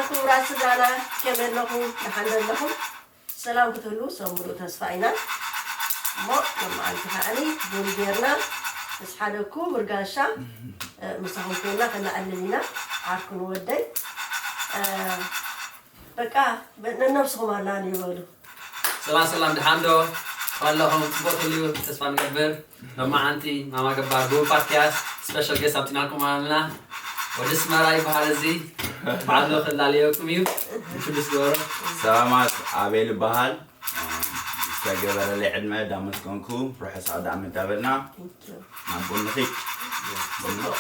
ክቡራት ስድራና፣ ከመይ ኣለኹም? ደሓን ዶ ኣለኹም? ሰላም ክትህሉ ሰብ ሙሉእ ተስፋ ኢና። እሞ ሎማዓንቲ ከዓኒ ቡን ጌርና ምስ ሓደ ክቡር ጋሻ፣ እ፣ ምሳኹም ኮይና ከነዕልል ኢና። ዓርኩ ንወደይ፣ እ፣ በቃ፣ በ-፣ ነነብስኹም ኣላልዩ በሉ። ሰላም ሰላም፣ ደሓን ዶ ኣለኹም? ጽቡቕ ትህልዩ ተስፋ ንገብር። ሎማዓንቲ ማማ ገባር ብቡን ፓድካስት ስፔሻል ጌስት ኣምጺናልኩም ኣለና። ወዲ ኣስመራ ይበሃል እዚ። ባዕሉ ክላለየኩም እዩ። ኢንትሮዱስ ግበሮ። ሰላማት፣ ኣቤል ይበሃል። ዝተገበረለይ ዕድመ ዳመስገንኩ፣ ርሑስ ኣውደ ዓመት ዳበልና። Thank you። ናብ ቡን ንኺድ። ጽቡቕ።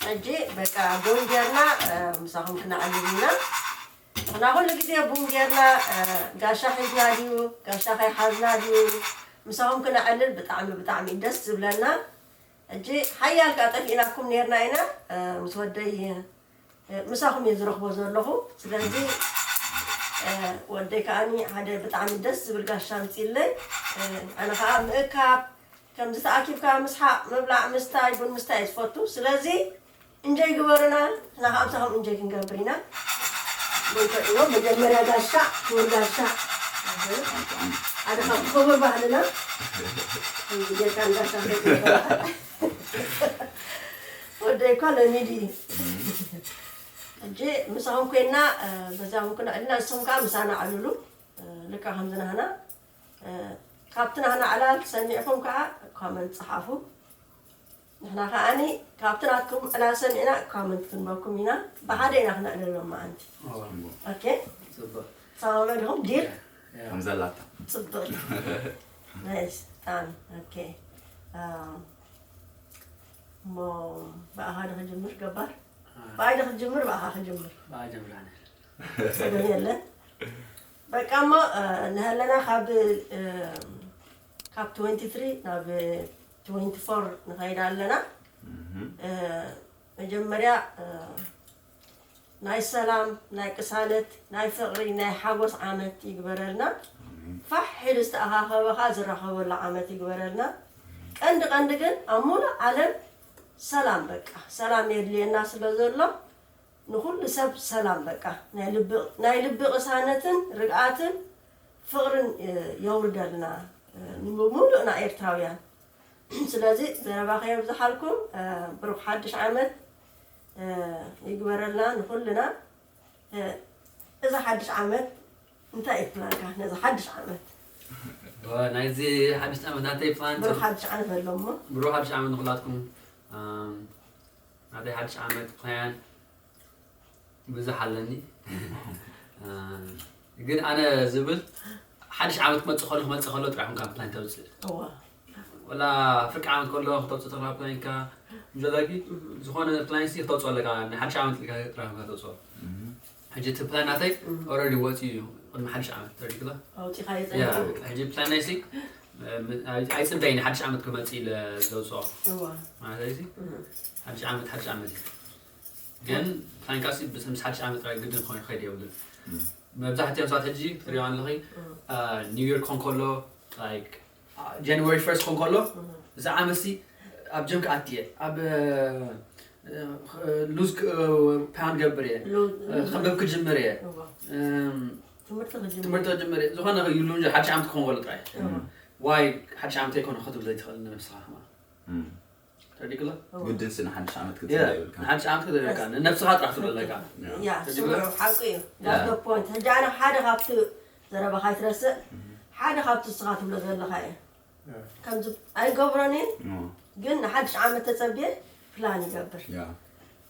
ሕጂ በቃ ቡን ጌርና፣ እ፣ ምሳኹም ክነዕልል ኢና። ንሕና ኩሉ ግዜ ቡን ጌርና፣ እ፣ ጋሻ ሒዝና ድዩ፣ ጋሻ ከይሓዝና ድዩ፣ ምሳኹም ክነዕልል ብጣዕሚ፣ ብጣዕሚ ደስ ዝብለና። ሕጂ ሓያል ከኣ ጠፊእናኩም ኔርና ኢና፣ እ፣ ምስ ወደይ፣ እ፣ ምሳኹም እየ ዝረኽቦ ዘለኹ። ስለዚ፣ እ፣ ወደይ ከኣኒ ሓደ ብጣዕሚ ደስ ዝብል ጋሻ ኣምጺእለይ። እ፣ ኣነ ከኣ ምእካብ፣ ከምዚ ተኣኪብካ ምስሓቕ፣ ምብላዕ፣ ምስታይ፣ ቡን ምስታይ እየ ዝፈቱ። ስለዚ እንጆይ ግበሩና፣ ንሕና ከኣ ምሳኹም እንጆይ ክንገብር ኢና። ቡን ከእዎ መጀመርያ ጋሻ፣ ክቡር ጋሻ። ሓደ ካብ ክቡር ባህልና፣ ከምዚ ጌርካ ንጋሻ ከይትበላ። ወደይ እኳ ለሚዱ እዩ። ሕጂ ምሳኹም ኮይና፣ እ፣ በዚኣ እውን ክነዕልና፣ ንስኹም ከኣ ምሳና ኣዕልሉ። እ፣ ልክዕ ከምዚ ናህና፣ እ፣ ካብቲ ናህና ዕላል ሰሚዕኩም ከኣ ኮመንት ጸሓፉ። ንሕና ከኣኒ ካብቲ ናትኩም ዕላል ሰሚዕና ኮመንት ክንበኩም ኢና። ብሓደ ኢና ክነዕልሎም መዓንቲ። እዋ። ኦኬ? ጽቡቕ። ሰማምዕ ዲኹም? ዲል? ያ፣ ያ። ከም ዘላታ። ጽቡቕ። ናይስ። ብጣዕሚ። ኦኬ። እ፣ እሞ ብኣኻ ዶ ክጅምር ገባር? እ። ብኣይ ዶ ክጅምር፣ ብኣኻ ክጅምር? ብኣይ ጀምር ኣነ። ጸገም የለን። በቃ እሞ፣ እ፣ ንሃለና ካብ፣ እ፣ ካብ ትወንቲ ትሪ ናብ ትወንቲ ፎር ንኸይድ ኣለና። እህ። እ፣ መጀመርያ፣ እ፣ ናይ ሰላም፣ ናይ ቅሳነት፣ ናይ ፍቕሪ፣ ናይ ሓጎስ ዓመት ይግበረልና። ኣሜን። ፋሕ ኢሉ ዝተኣኻኸበ ኸኣ ዝራኸበሉ ዓመት ይግበረልና። ቀንዲ ቀንዲ ግን ኣብ ሙሉእ ዓለም ሰላም፣ በቃ ሰላም የድልየና ስለ ዘሎ፣ ንኹሉ ሰብ ሰላም፣ በቃ ናይ ልቢ፣ ናይ ልቢ ቅሳነትን ርግኣትን ፍቕርን፣ እ፣ የውርደልና፣ እ፣ ንምሉእና ኤርትራውያን። ስለዚ ዘረባ ከየብዝሓልኩም፣ እ፣ ብሩኽ ሓድሽ ዓመት፣ እ፣ ይግበረልና ንኹልና። እ፣ እዚ ሓድሽ ዓመት እንታይ እዩ ፕላንካ ነዚ ሓድሽ ዓመት? ዋ፣ ናይዚ ሓድሽ ዓመት ናተይ ፕላን ብሩኽ ሓድሽ ዓመት በሎ እሞ። ብሩኽ ሓድሽ ዓመት ንኹላትኩም። ኣም፣ ናተይ ሓድሽ ዓመት ፕላን ብዙሕ ኣለኒ። እ፣ ግን ኣነ ዝብል ሓድሽ ዓመት ክመጽእ ከሎ፣ ክመጽእ ከሎ ጥራሕ ኢኻ ፕላን ተውጽእ። እዋ። ወላ ፍርቂ ዓመት ከሎ ክተውጽእ ተኽላ ፕላንካ፣ ምጀላኪ እህ። ዝኾነ ፕላን ሲ ክተውጽኦ ኣለካ፣ ንሓድሽ ዓመት ኢልካ ጥራሕ ኢኻ ተውጽኦ። እህ። ሕጂ እቲ ፕላን ናተይ እህ። ኦልሬዲ ወጺኡ እዩ፣ ቅድሚ ሓድሽ ዓመት ተረዲእካ። ኣውጺኻዮ ያ፣ ጸኒሕካ። ሕጂ ፕላን ናይ ሲ፣ እ፣ ም-፣ ኣይ-፣ ኣይጽበይን ሓድሽ ዓመት ክመጽእ ኢለ ዘውጽኦ። እዋ። ማለት ሲ፣ እህ። ሓድሽ ዓመት፣ ሓድሽ ዓመት እዩ። ግን ፕላንካ ሲ፣ ምስ፣ ምስ ሓድሽ ዓመት ጥራይ ግድን ክኾን ይኸይድ የብሉን። እህ። መብዛሕትኦም ሰባት ሕጂ ትሪኦ ኣለኺ፣ እህ። እ፣ ኒው ይር ክኾን ከሎ፣ ላይክ፣ ጃንዋሪ ፈርስት ክኾን ከሎ፣ እህ። እዚ ዓመት ሲ ኣብ ጅም ክኣቲ እየ፣ ኣብ፣ እ፣ ሉዝ ክ-፣ እ፣ ፓውንድ ገብር እየ፣ ሉ-፣ እ፣ ከንብብ ክጅምር እየ፣ እዋ። እም፣ ትምህርቲ ክጅምር። ትምህርቲ ክጅምር እየ፣ ዝኾነ ይሉ እንጂ ሓድሽ ዓመት ክኾን ከሎ ጥራይ። እዋ። ዋይ ሓድሽ ዓመት ኣይኮነ ክትብል ዘይትኽእል ንነብስኻ ከማን። እም። ተረዲእክሎ? እዋ። ግድን ሲ ንሓድሽ ዓመት ያ፣ ክትጽበ ይብልካ። ንሓድሽ ዓመት ክትብል ይብልካ። ንነብስኻ ጥራሕ ትብለካ። ያ። ያ፣ ተረዲእክሎ? ስምዑ፣ ሓቂ እዩ። ያ። That's the point። ሕጂ ኣነ ሓደ ካብቲ ዘረባኻ ኣይትረስዕ፣ እም። ሓደ ካብቲ ንስኻ ትብሎ ዘለኻ እየ። እ። ከምዚ ኣይገብሮን እየ፣ እ። ግን ንሓድሽ ዓመት ተጸብየ ፕላን ይገብር። ያ።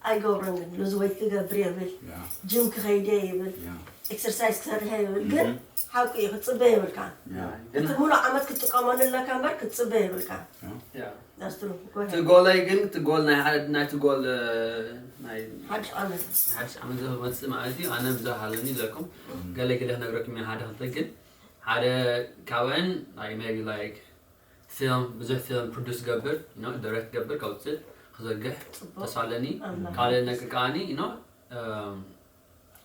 ኣይገብሮን ግን፣ ሉዝ ዌይት ክገብር እየ ይብል፣ ያ። ጅም ክኸይድ እየ ይብል፣ ያ። ኤክሰርሳይዝ ክሰርሕ እየ ይብል፣ ግን እህ። ሓቁ እዩ፣ ክትጽበ የብልካን። ያ። ግን እቲ ሙሉእ ዓመት ክትጥቀመሉ ኣለካ እምበር ክትጽበ የብልካን። ያ። ያ። That's true። Go ahead። እቲ ጎለይ ግን፣ እቲ ጎል ናይ ሓደ፣ ናይቲ ጎል፣ እ፣ ናይ ሓድሽ ዓመት። ሓድሽ ዓመት ዝመጽእ ማለት እዩ። ኣነ ብዙሕ ኣለኒ ኢለኩም። እህ። ገለ ገለ ክነግረኩም እየ፣ ሓደ ክልተ ግን፣ ሓደ ካብአን፣ like, maybe, like, ፊልም፣ ብዙሕ ፊልም ፕሮዱስ ገብር፣ you know፣ ዳይሬክት ገብር፣ ከውፅእ፣ ክዘርግሕ ጽቡቅ። ተስፋ ኣለኒ። ኣምላኽ ካልእ ይባርክ። ነገር ከዓኒ፣ you know፣ እም፣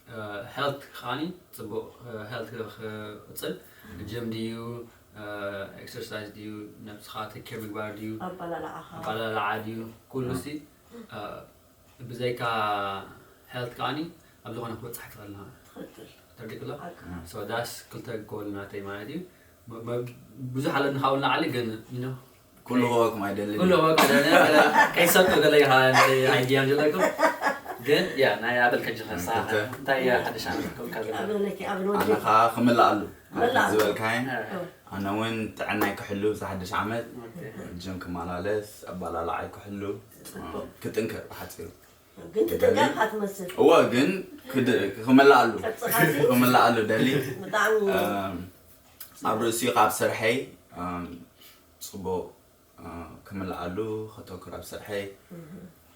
እ፣ ሄልት ከዓኒ ጽቡቅ፣ እ፣ ሄልት ክቕጽል፣ ጅም ድዩ፣ እ፣ ኤክሰርሳይዝ ድዩ፣ ነብስኻ ቴክ ኬር ምግባር ድዩ፣ ኣበላልዓኻ። ኣበላልዓ ድዩ፣ ኩሉ ሲ፣ እ፣ ብዘይካ health ከዓኒ ኣብ ዝኾነ ክበጽሕ ክኽእል ንኻ ትኽክል ተርዲክሎ ሓቂ so that's ክልተ ጎል ናተይ ማለት እዩ። መ- መ- ብዙሕ ኣለኒ ካብኡ ንላዕሊ ግን you know ኩሉ ክበኩም ኣይደልን ኩሉ ወቀ ከይሰጡ ገለ ኢኻ idea ዘለኩም ግን ያ ናይ ኣበል ከጅኻ ክልተ። እንታይ ሓድሽ ዓመት ከውካ ኣብ ነኪ ኣብ ነወዲ ኣነ ከዓ ክምልኣሉ ምልኣሉ። ዝበልካይን ኣነ እውን ጥዕናይ ክሕሉ ዝሓድሽ ዓመት ጅም ክመላለስ ኣባላልዓይ ክሕሉ ክጥንክር ብሓፂሩ ግን ትጥንቀቕ ካትመስል እወ ግን ክድ- ክምልኣሉ ቅርፅኻሲ ክምልኣሉ ደሊ ብጣዕሚ እም፣ ኣብ ርእሲ ካብ ስርሐይ እም፣ ፅቡቅ እ፣ ክምልኣሉ ከተኩር ኣብ ስርሐይ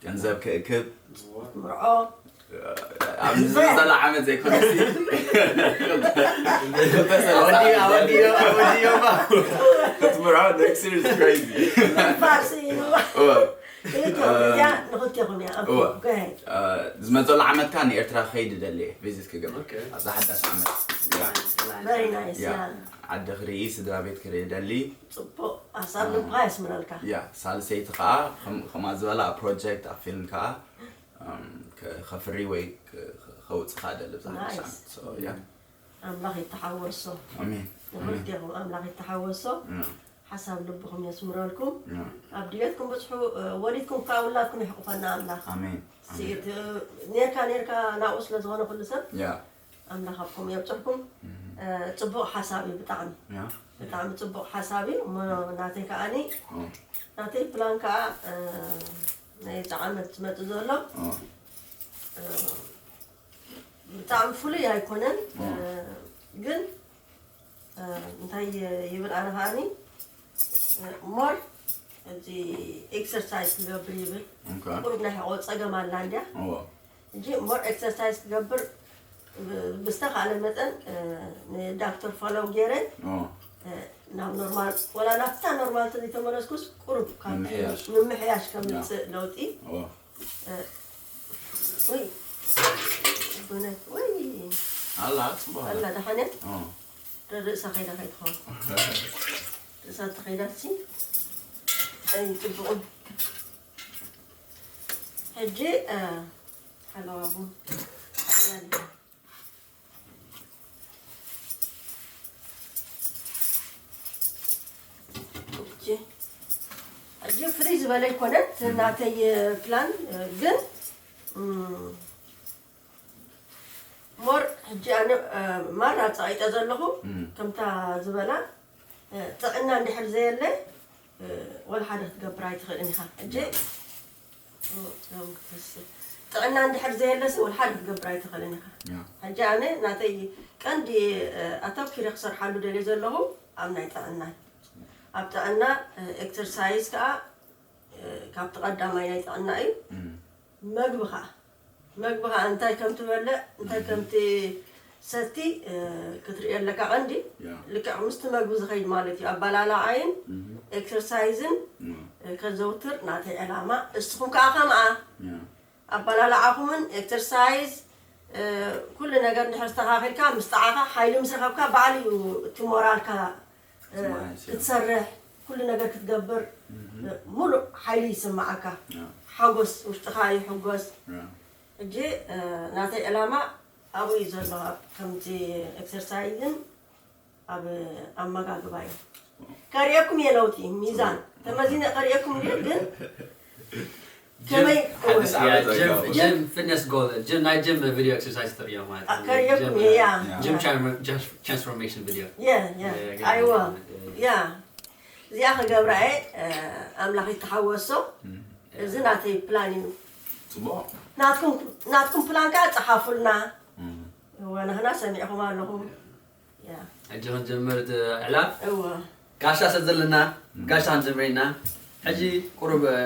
ገንዘብ ክእክብ ምርዖ ኣብ ዝመፀላ ዓመት ዘይኮነሲ ወዲዮ ወዲዮ ወዲዮ ክትምርዖ next year is crazy ፋርሲ እዩ እወ ክልቲኹም እዚኣ ንኽልቲኹም እያ እወ። ገሄድ ዝመፀሉ ዓመት ከዓ ንኤርትራ ክኸይድ ደሊ ቪዚት ክገብር Okay. ኣብዛ ሓዳሽ ዓመት ያ። very nice ያ ያ ዓዲ ክርኢ ስድራ ቤት ክርኢ ደሊ ፅቡቅ ሓሳብ ልብኻ የስምረልካ ያ ሳልሰይቲ ከዓ ከም- ከምኣ ዝበላ ፕሮጀክት ኣብ ፊልም ከዓ እም፣ ከ- ከፍሪ ወይ ከ- ከውፅእ ከዓ ደሊ ብዛ ሓዳሽ Nice. ዓመት So, ያ ኣምላኽ ይተሓወሶ ኣሜን ኣሜን ንክልቲኹም ኣምላኽ ይተሓወሶ ያ፣ ሓሳብ ልብኹም የስምረልኩም ያ። ኣብ ድሌትኩም ብፅሑ እ፣ ወሊድኩም ከዓ ውላድኩም ይሕቁፈና ኣምላኽ ኣሜን ሲእት ኔርካ ኔርካ ናብኡ ስለ ዝኾነ ኩሉ ሰብ ያ ኣምላኽ ኣብኩም የብፅሕኩም እ፣ ፅቡቅ ሓሳብ እዩ ብጣዕሚ ያ ብጣዕሚ ፅቡቅ ሓሳብ እዩ እሞ ናተይ ከዓኒ ኦ፣ ናተይ ፕላን ከዓ እ፣ ናይ ፃ ዓመት ዝመፅእ ዘሎ ኦ፣ እ፣ ብጣዕሚ ፍሉይ ኣይኮነን እ፣ ግን እ፣ እንታይ ይብል ኣነ ከዓኒ እ፣ ሞር እዚ ኤክሰርሳይዝ ክገብር ይብል ኦኬ ቁሩብ ናይ ሕቆ ፀገም ኣላ እንድያ ኦ፣ እንጂ ሞር ኤክሰርሳይዝ ክገብር ብ- ብዝተኻእለ መጠን እ፣ ንዳክተር ፎሎው ገይረ ኦ፣ እ፣ ናብ ኖርማል ወላ ናብታ ኖርማል ተዘይተመለስኩስ ቁሩብ ካብቲ ምምሕያሽ። ምምሕያሽ ከምፅእ ለውጢ ኦ። እ፣ ወይ ብእውነት ወይ ኣላ ፅቡቅ ኣላ ኣላ ደሓንያ ኦ፣ ርእሳ ከይዳ ከይትኸውን ርእሳ ተኸይዳሲ ኣይፅቡቕን ሕጂ እ፣ ሓለዋ ቡን ሓያል እዩ። ኦኬ። ሕጂ ፍልይ ዝበለ ኣይኮነን ናተይ ፕላን እ፣ ግን እም፣ ሞር ሕጂ ኣነ እ፣ ማራ ፀቒጠ ዘለኹ እም። ከምታ ዝበላ እ፣ ጥዕና እንድሕር ዘየለ እ፣ ወላ ሓደ ክትገብር ኣይትኽእልን ኢኻ ሕጂ እ፣ ጥዕና እንድሕር ዘየለሲ ወላ ሓደ ክትገብር ኣይትኽእልን ኢኻ ያ። ሕጂ ኣነ ናተይ ቀንዲ እ፣ ኣተኪረ ክሰርሓሉ ደልየ ዘለኹ ኣብ ናይ ጥዕና ኣብ ጥዕና እ፣ ኤክሰርሳይዝ ከዓ እ፣ ካብቲ ቀዳማይ ናይ ጥዕና እዩ እም፣ መግቢ ከዓ መግቢ ከዓ እንታይ ከም ትበልዕ እንታይ ከም ትሰቲ እ፣ ክትርኢ ኣለካ ቀንዲ ያ። ልክዕ ምስቲ መግቢ ዝኸይድ ማለት እዩ ኣባላላዓይን እም፣ ኤክሰርሳይዝን እም፣ እ፣ ከዘውትር ናተይ ዕላማ እስኹም ከዓ ከምኣ ያ። ኣባላላዓኹምን ኤክሰርሳይዝ እ፣ ኩሉ ነገር እንድሕር ዝተኻኺልካ ምስ ጠዓኻ ሓይሊ ምስ ረኸብካ ባዕሉ እዩ እቲ ሞራልካ እ፣ ትመሃዝ፣ ያ። ክትሰርሕ ኩሉ ነገር ክትገብር እ፣ ሙሉእ ሓይሊ ይስምዓካ ያ፣ ሓጎስ ውሽጥኻ ይሕጎስ ያ። ሕጂ እ፣ ናተይ ዕላማ ኣብኡ እዩ ዘሎ ኣብ ከምዚ ኤክሰርሳይዝን ኣብ ኣመጋግባ እዩ ከርእየኩም እየ ለውጢ ሚዛን ተመዚነ ከርእየኩም እየ ግን ከመይ ሓድሽ ዓመት ኣጋውሽ። ጅም ፊትነስ ጎል ጅም ናይ ጅም ቪዲዮ ኤክሰርሳይዝ ተርእዮ ማለት ከርእየኩም እየ ያ ጅም ትራንስፎርሜሽን ቪዲዮ የ የ ኣይወ ያ እዚኣ ክገብራ እየ ኣምላኽ ይተሓወሶ እዚ ናተይ ፕላን እዩ ፅቡቅ ናትኩም ናትኩም ፕላን ከዓ ፀሓፉልና እም፣ እወ ንሕና ሰሚዕኹም ኣለኹም ያ ሕጂ ክንጀምር እቲ ዕላል እወ ጋሻ ሰብ ዘለና ጋሻ ክንጀምር ኢና ሕጂ ቁሩብ እ፣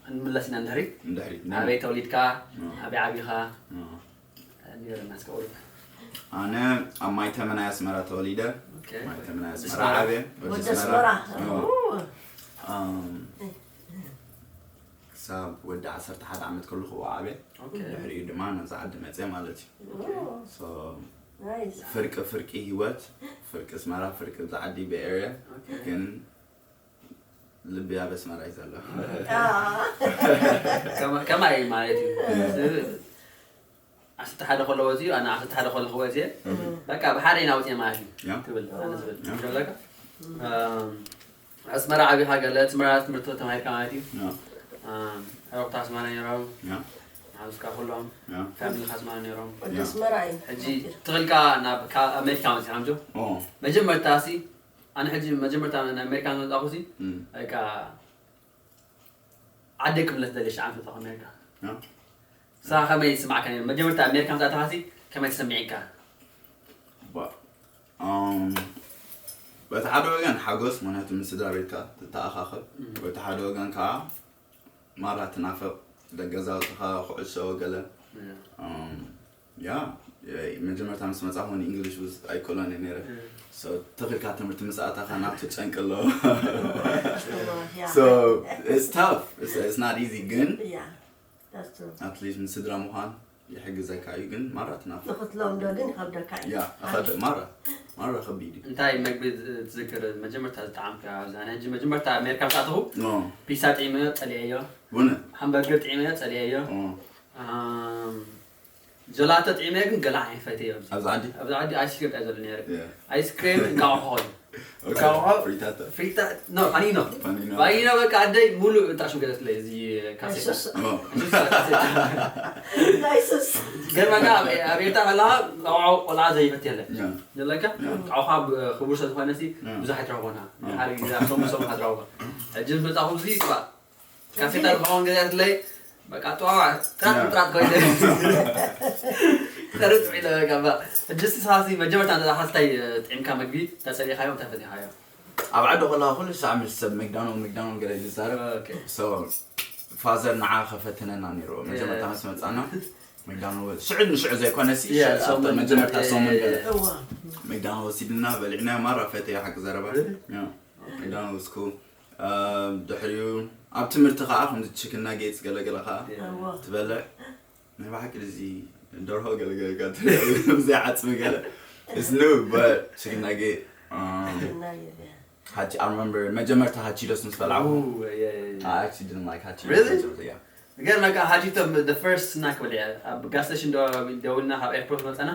ክንምለስ ኢና ንድሕሪት እንድሕሪት ኣበይ ተወሊድካ ኣበይ ዓቢኻ ንገረና እስከ ቁሩብ ኣነ ኣብ ማይተመናይ ኣስመራ ተወሊደ ኦኬ። ማይተመናይ ኣስመራ ኣስመራ። ዓብየ ወዲ ኣስመራ ክሳብ ወዲ ዓሰርተ ሓደ ዓመት ከለኹ ዓብየ ኦኬ። ድሕሪኡ ድማ ነዛ ዓዲ መፅየ ማለት እዩ So፣ ናይስ ፍርቂ ፍርቂ ህይወት ፍርቂ ኣስመራ ፍርቂ ብዛ ዓዲ በኤርያ ኦኬ። ግን ልቢ ኣብ ኣስመራ እዩ ዘሎ። ከማይ ማለት እዩ። ዓሰርተ ሓደ ከሎ ወፂኡ፣ ኣነ ዓሰርተ ሓደ ከሎ ክወፅየ በቃ ብሓደ ኢና ወፅየ ማለት እዩ ትብል ኣነ ዝብል ዘለካ። ኣስመራ ዓቢኻ ገለ ኣስመራ ትምህርቲ ተማሂርካ ማለት እዩ። ኣሮክታ ኣስመራ ነይሮም። ሓዙካ ኩሎም ፋሚሊ ካስማራ ነይሮም። ወዲ ኣስመራ እዩ። ሕጂ ትኽልካ ናብ ካብ ኣሜሪካ መፂኻ ምጆ? መጀመርታ ሲ ኣነ ሕጂ መጀመርታ ናብ ኣሜሪካ መጣኹ ሲ በቃ ዓደይ ክምለስ ደልየ ሸዓ መጣኹ ኣሜሪካ። ንስኻ ከመይ ይስማዕካ ነይሩ? መጀመርታ ኣሜሪካ መፃእተኻ ሲ ከመይ ተሰሚዕካ? በቲ ሓደ ወገን ሓጎስ፣ ምክንያቱ ምስ ስድራ ቤትካ ትተኣኻኸብ፣ በቲ ሓደ ወገን ከዓ ማራ ትናፈቕ፣ ደገዛውትኻ ኩዕሾ ገለ። ያ መጀመርታ ምስ መፃኹ ን English ብዙ ኣይክእሎን እየ ነይረ። ትኽልካ ትምህርቲ ምስ ኣታኻ ናብ ትጨንቂ ኣለዎ። So it's tough, it's not easy ግን at least ምስ ስድራ ምዃን ይሕግዘካ እዩ ግን ማራ ትናፍቕ። ንኽትለምዶ ግን ይኸብደካ እዩ። ያ ማራ ማራ ከቢድ እዩ። እንታይ መግቢ ትዝክር መጀመርታ ዝጠዓምካ? ኣብዚ ኣነ ሕጂ መጀመርታ ኣሜሪካ ምስ ኣተኹ ፒሳ ጥዒመዮ ጸሊኤዮ። እውነት? ሃምበርገር ጥዒመዮ ጸሊኤዮ። ጀላቶ ጥዒመዮ ግን ገላ ኣይፈትዮ። ኣብዚ ዓዲ? ኣብዚ ዓዲ ኣይስክሬም ጥራይ ዘሎ ነይረ። ኣይስክሬም እንቃቑሖ እዩ። እንቃቑሖ ፍሪታታ። ፍሪታ ኖ ፓኒኖ። ፓኒኖ በቃ ኣደይ ሙሉእ እንጣሽም ገለትለይ እዚ ካሴታ። ናይ ሱስ። ገርመካ ኣብ ኤርትራ ከለኻ እንቃቑሖ ቆልዓ ዘይፈት የለን። ዘለካ እንቃቑሖ ክቡር ስለ ዝኾነ ሲ ብዙሕ ኣይትረኽቦና። ሓደ ግዜ ኣብ ሰሙን ሰሙን ትረኽቦ። ሕጂ ምስ መጻኹ እዚ ካሴታ ዝኸውን ገዛትለይ በቃ ጠዋዋ ጥራት ጥራት ኮይነ። ተርጥ ኢለ በቃ ሕጂ እስቲ ሳሲ መጀመርታ እንተ ሓስታይ ጥዕምካ መግቢ ተጸሊኻዮ እንታይ ፈቲኻዮ? ኣብ ዓዲ ከለኻ ኩሉ ሳዕ ምስ ሰብ መክዳኖ መክዳኖ ገለ ዝዛረብ። So ፋዘር ንዓ ከፈትነና ነይርዎ መጀመርታ ምስ መጻና መክዳኖ ሽዑ ንሽዑ ዘይኮነ ሲ መጀመርታ ሰሙን ገለ መክዳኖ ወሲድና በሊዕና ማራ ፈትየ ሓቂ ዘረባ። መክዳኖ was cool። ድሕሪኡ ኣብ ትምህርቲ ከዓ ከምዚ ችክን ናጌትስ ገለገለ ከዓ ትበልዕ። ናይ ብሓቂ እዚ ደርሆ ገለገለ ብዘይ ዓፅሚ ገለ ስኑ ችክን ናጌት ሓቺ I remember መጀመርታ ሃቺቶስ ምስ በላዕኩ I actually didn't like ሃቺቶስ። ገርመካ ሃቺቶ the first snack በሊዐ ኣብ gas station ደውልና ካብ ኤርፖርት መፀና።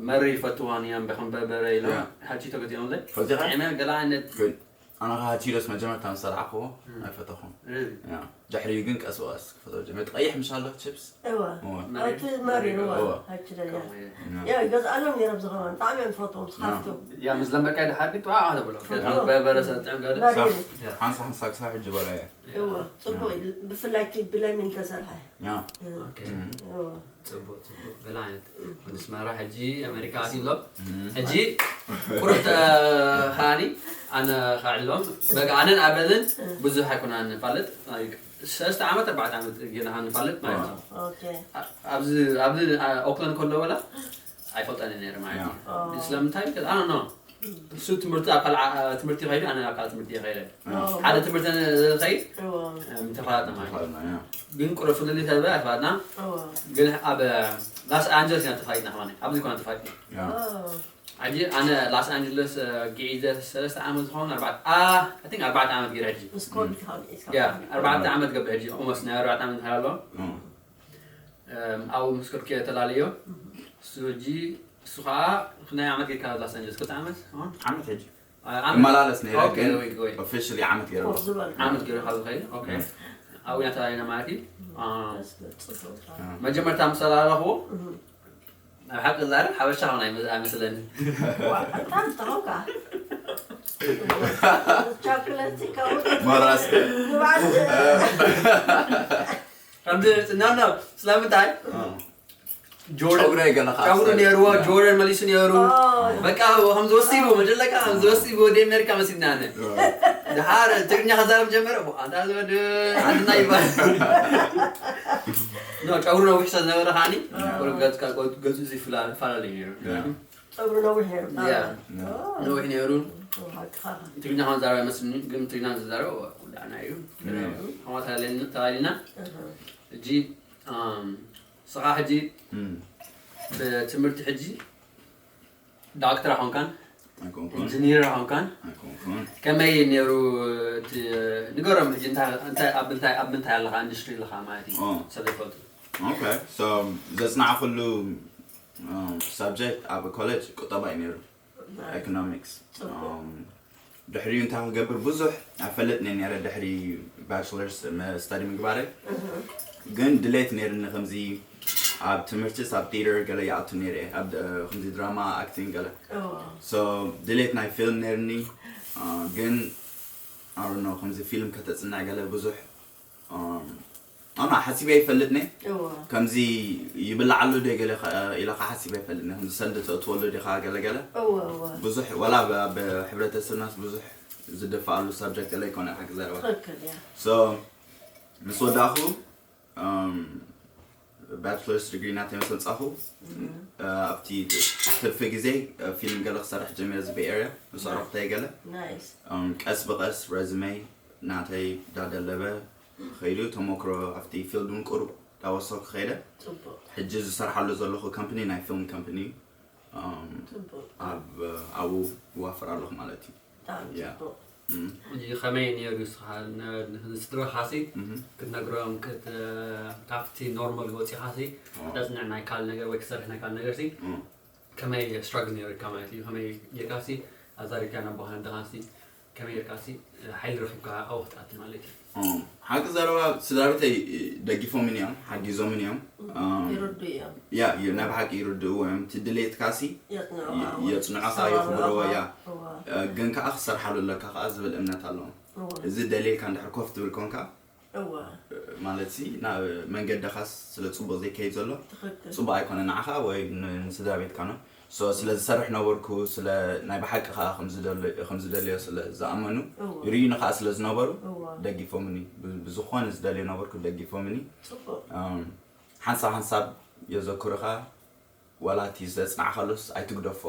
መሪ ይፈትዋን እዮም በከም በርበረ ኢሎም ሃቺቶ ገዚኦምለይ። ጥዕመ ገለ ዓይነት ኣነ ከዓ ቺዶስ መጀመርታ ምስ ሰራዕክዎ ኣይፈተኹን። ድሕሪኡ ግን ቀስ ብቐስ ክፈትዎ ጀመርኩ። ቀይሕ ምሽ ኣሎ ቺፕስ? እወ። እወ። እቲ መሪር እወ። እወ። ኣክቹሊ ያ። ከምኡ እየ። ያ ይገዝኣሎም ነይሮም ዝኸውን። ብጣዕሚ እዮም ዝፈትዎም ዝሓፍቱ። ያ ምስ ለመድካዮ ድሓር ግን ጥዋዕ ኣለ ብሎ። ፈትዎ። በርበረ ሰጥዕም ገለ። መሪር። ሓንሳ ሓንሳ ክሳብ ሕጂ በላዮ። እወ። ጽቡቕ እዩ። ብፍላይ እቲ ብለሚን ተሰርሐ። ያ። ኦኬ። እወ። ጽቡቅ ጽቡቅ ገለ ዓይነት ወዲ ኣስመራ ሕጂ ኣሜሪካ ኣትዩ ኣሎ። ሕጂ ቁሩብ ከኣኒ ኣነ ከዕልሎም በቃ ኣነን ኣበልን ብዙሕ ኣይኮና ንፋለጥ። ሰለስተ ዓመት ኣርባዕተ ዓመት ጌና ንፋለጥ ማለት እዩ። ኦኬ። ኣብዚ ኣብዚ ኦክላንድ ከሎ ወላ ኣይፈልጠኒ ነይረ ማለት እዩ። ኦ። ስለምንታይ? I don't know። እሱ ትምህርቲ ኣብ ካልእ ዓ- ትምህርቲ ይኸይድ ኣነ ኣብ ካልእ ትምህርቲ ይኸይደ። ሓደ ትምህርቲ ንኸይድ እዎ። ምተፋላጥና ማለት እዩ። ተፋልና፣ ያ። ግን ቁሩብ ፍልልይ ተበ ኣይፋላጥና። እዎ። ግን ኣብ ላስ ኣንጀለስ ኢና ተፋሊጥና ከማን ኣብዚ ኮና ተፋሊጥና። ያ። ኦ። ሕጂ ኣነ ላስ ኣንጀለስ ጊዒዘ ሰለስተ ዓመት ዝኸውን ኣርባዕተ አ I think ኣርባዕተ ዓመት ገይረ ሕጂ። ምስ ኮቪድ ካብ ኢስካ ያ ኣርባዕተ ዓመት ገብር ሕጂ ኦልሞስት ናይ ኣርባዕተ ዓመት ሃሎ። እም። ኣብኡ ምስ ከድኩ እየ ተላለዮ። እሱ ሕጂ እሱ ከዓ ክንደይ ዓመት ጌርካ ላስ ኣንጀለስ ክልተ ዓመት? ዓመት ሕጂ። እመላለስ ነይረ ግን ኦፊሻሊ ዓመት ገይረ ኣለኹ። ዓመት ገይሩ ካብ ዝኸይድ ኦኬ። ኣብኡ ኢና ተላሊና ማለት እዩ። መጀመርታ ምስ ተላለኹዎ ናይ ብሓቂ ዛረብ ሓበሻ ኾን ኣይመስለኒ። ቻክለቲ ካብኡ መራስ ንባዕል ከምዚ ኖ ኖ ስለምንታይ ጆርዳን ጨጉሪ ገለ ከዓ ጨጉሪ ነይርዎ። ጆርዳን መሊሱ ነይሩ። በቃ ከምዚ ወሲቡ መጀለካ ከምዚ ወሲቡ ወዲ ኣሜሪካ መሲልና ኣነ ድሓር ትግርኛ ከዛረብ ጀመረ። ኣንታ ዝወድ ዓድና ይባል ኖ ጨጉሪ ነዊሕ ስለ ዝነበረ ከዓኒ ቁሩብ ገጽካ ገጹ እዚ ይፈላለ እዩ ነይሩ። ጸጉሩ ነዊሕ ነይሩ። ያ። ነዊሕ ነይሩ። ትግርኛ ከም ዝዛረብ ኣይመስልኒ፣ ግን ትግርኛ ዝዛረብ ወዳዕና እዩ። ኣሕዋት ተላሊና። ሕጂ ስኻ ሕጂ ብትምህርቲ ሕጂ ዳክተር ኣይኮንካን? ኣይኮንኩን ኢንጂኒር ኾንካን ኣይኮንኩን ከመይ ነይሩ? እቲ ንገሮም ሕጂ እንታይ እንታይ ኣብ ምንታይ ኣብ ምንታይ ኣለኻ ኢንዱስትሪ ኣለኻ ማለት እዩ ኦ። ስለይፈልጡ Okay, so ዘጽናዕኩሉ um, subject ኣብ ኮሌጅ ቁጠባ እዩ ነይሩ፣ economics። ጽቡቕ። Um, ድሕሪኡ እንታይ ክገብር ብዙሕ ኣይፈልጥን ነይረ። ድሕሪ bachelorስ study ምግባረ ግን ድሌት ነይርኒ ከምዚ ኣብ ትምህርትስ ኣብ theatre ገለ ይኣቱ ነይረ፣ ኣብ ደ- ከምዚ ድራማ፣ acting ገለ። እዎ። So ድሌት ናይ ፊልም ነይርኒ፣ uh, ግን I don't know፣ ከምዚ ፊልም ከተጽንዕ ገለ ብዙሕ ኣና ሓሲበ ይፈልጥኒ። እዎ። ከምዚ ይብላዓሉ ዶ ገለ ኢለ ሓሲበ ይፈልጥኒ። ከምዚ ሰልዲ ተእትወሉ ዲኻ ገለገለ እዎ እዎ። ብዙሕ ዋላ ኣብ ሕብረተሰብናስ ብዙሕ ዝደፋኣሉ ሳብጀክት ኢለ ይኮነ ሓቂ ዘረባ። ትኽክል እያ። So ምስ ወዳእኹ ባችለርስ ዲግሪ ናተይ ምስ ኣምጻኹ ኣብቲ ትርፊ ግዜ ፊልም ገለ ክሰርሕ ጀሚረ እዚ ቤይ ኤርያ ምስ ኣረኩተይ ገለ ናይስ። ቀስ ብቐስ ረዝመይ ናተይ ዳደለበ ኸይዱ ተሞክሮ ኣብቲ ፊልድ እውን ቁሩብ ዳወሰኩ ከይደ። ጽቡቕ ሕጂ ዝሰርሓሉ ዘለኹ ካምፕኒ ናይ ፊልም ካምፕኒ ጽቡቕ። ኣብ ኣብኡ ይዋፈር ኣለኹ ማለት እዩ። ብጣዕሚ ያ። ጽቡቕ። እም። ሕጂ ከመይ ነይሩ ንስኻ ን- ንስድራኻሲ እም። ክትነግሮም ክት- ካብቲ ኖርማል ወፂኻሲ ኦ። ተፅንዕ ናይ ካል ነገር ወይ ክሰርሕ ናይ ካል ነገርሲ እም። ከመይ ስትራግል ነይሩካ ማለት እዩ? ከመይ ጌርካሲ ኣዛሪብካ ናብ በኻ ደኻሲ ከመይ ጌርካሲ ሓይሊ ረኺብካ ኣብኡ ክትኣቲ ማለት እዩ? እም። ሓቂ ዘረባ ስድራ ቤተይ ደጊፎምን እዮም ሓጊዞምን እዮም። እም። ይርዱ እዮም። ያ ዩ- ናይ ብሓቂ ይርድእዎ እዮም። እቲ ድሌትካሲ የጽንዑ የ- ከዓ እውን የጽንዑኻ ክሰማምዑኻ። የኽብርዎ፣ ያ። እዋ፣ ግን ከዓ ክሰርሓሉ ኣለካ ከዓ ዝብል እምነት ኣለዎም። እዋ። እዚ ደልየልካ እንድሕር ኮፍ ትብል ኮንካ እዋ። ማለት ሲ ናብ መንገድኻስ ስለ ፅቡቅ ዘይከይድ ዘሎ ትኽክል። ፅቡቅ ኣይኮነ ንዓኻ ወይ ን- ንስድራ ቤትካ ነው። So ስለ ዝሰርሕ ነበርኩ ስለ ናይ ብሓቂ ከዓ ከም ዝደል- ከም ዝደልዮ ስለ ዝኣመኑ እዋ። ይርዩኒ ከዓ ስለ ዝነበሩ እዋ። ደጊፎምኒ። ብ- ብዝኾነ ዝደልዮ ነበርኩ ደጊፎምኒ። ጽቡቕ። እም፣ ሓንሳብ ሓንሳብ የዘክሩኻ ዋላ እቲ ዘጽናዕካሉስ ኣይትግደፎ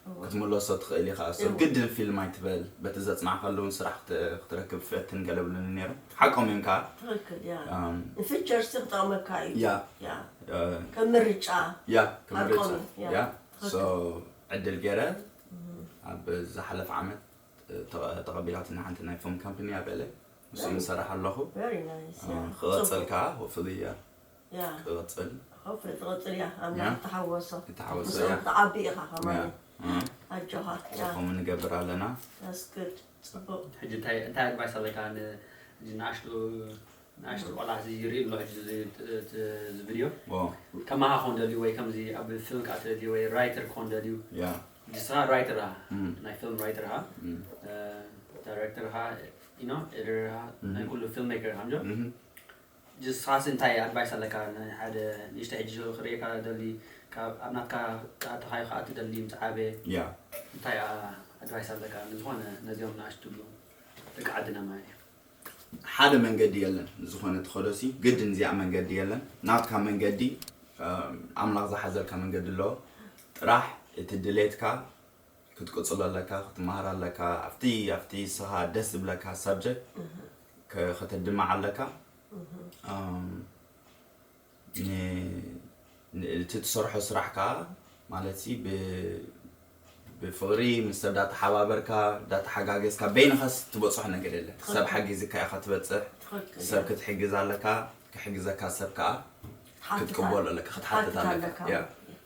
እዋ። ክትምለሶ ትኽእል ኢኻ። So እዋ። ግድን ፊልም ኣይትበል በቲ ዘጽናዕካሉ እውን ስራሕ ክት- ክትረክብ ፈትን ገለ ብሉኒ ነይሮም። ሓቆም እዮም ከዓ ትኽክል ያ። እም፣ ንፊቸርስ ክጠቕመካ እዩ። ያ። ያ። እ፣ ከም ምርጫ ያ ከም ምርጫ ሓቆም ያ። ያ ትኽክል። So ዕድል ገይረ ኣብ ዝሓለፈ ዓመት እ፣ ተቐ- ተቐቢላትና ሓንቲ ናይ ፎም ካምፕኒ ኣብ ኤለ ምስ እ። ንሰርሕ ኣለኹ። Very nice እ፣ ያ። ክቐጽል ጽቡቕ። ከዓ ሆፕፉሊ ያ ያ። ክቐጽል ሆፕ ትቕጽል እያ ኣምላኽ ያ። ተሓወሶ ይተሓወሶ ምስኦም ያ ትዓቢ ኢኻ ከማን ያ እ፣ ኣጆኻ ያ ከምኡ ንገብር ኣለና። That's good ጽቡቕ ሕጂ እንታይ እንታይ ኣድቫይስ ኣለካ ን- እዚ ንኣሽቱ ንኣሽቱ ቆልዓ እዚ ይርኢ ኣሎ ሕጂ እዚ ት- ት- እዚ ቪድዮ ዎ ከማኻ ክኾን ደልዩ ወይ ከምዚ ኣብ ፊልም ከዓ ትደልዩ ወይ ራይተር ክኾን ደልዩ ያ ንስኻ ራይተር ኢኻ እም፣ ናይ ፊልም ራይተር ኢኻ እም፣ ዳይሬክተር ኢኻ ኢኖ ኤዲተር ኢኻ ናይ እም። ኩሉ ፊልም ሜከር ኢኻ እንጆ እም። ንስኻስ እንታይ ኣድቫይስ ኣለካ ንሓደ ንእሽተ ሕጂ ክርእየካ ደሊ ካብ ኣብ ናትካ ኣተኻዩ ከዓ ትደሊ ምስ ዓበ ያ እንታይ ኣድቫይስ ኣለካ ንዝኾነ ነዚኦም ንኣሽቱ ደቂ ዓድና ማለት እዩ ሓደ መንገዲ የለን ዝኾነ ትኸዶሲ ግድን እዚኣ መንገዲ የለን ናትካ መንገዲ እም፣ ኣምላኽ ዝሓዘልካ መንገዲ ኣለዎ ጥራሕ እቲ ድሌትካ ክትቅፅሎ ኣለካ ክትመሃር ኣለካ ኣብቲ ኣብቲ ስኻ ደስ ዝብለካ ሳብጀክት ከተድምዕ ኣለካ እም፣ ን- ን- እቲ ትሰርሖ ስራሕ ከዓ ማለት ሲ ብ- ብፍቕሪ ምስ ሰብ ዳተሓባበርካ ዳተሓጋገዝካ በይንኻስ ትበፅሖ ነገር የለን ሰብ ሓጊዝካ ኢኻ ትበፅሕ ትኽክል ሰብ ክትሕግዝ ኣለካ ክሕግዘካ ሰብ ከዓ ክትቅበሎ ኣለካ ክትሓትት ኣለካ ያ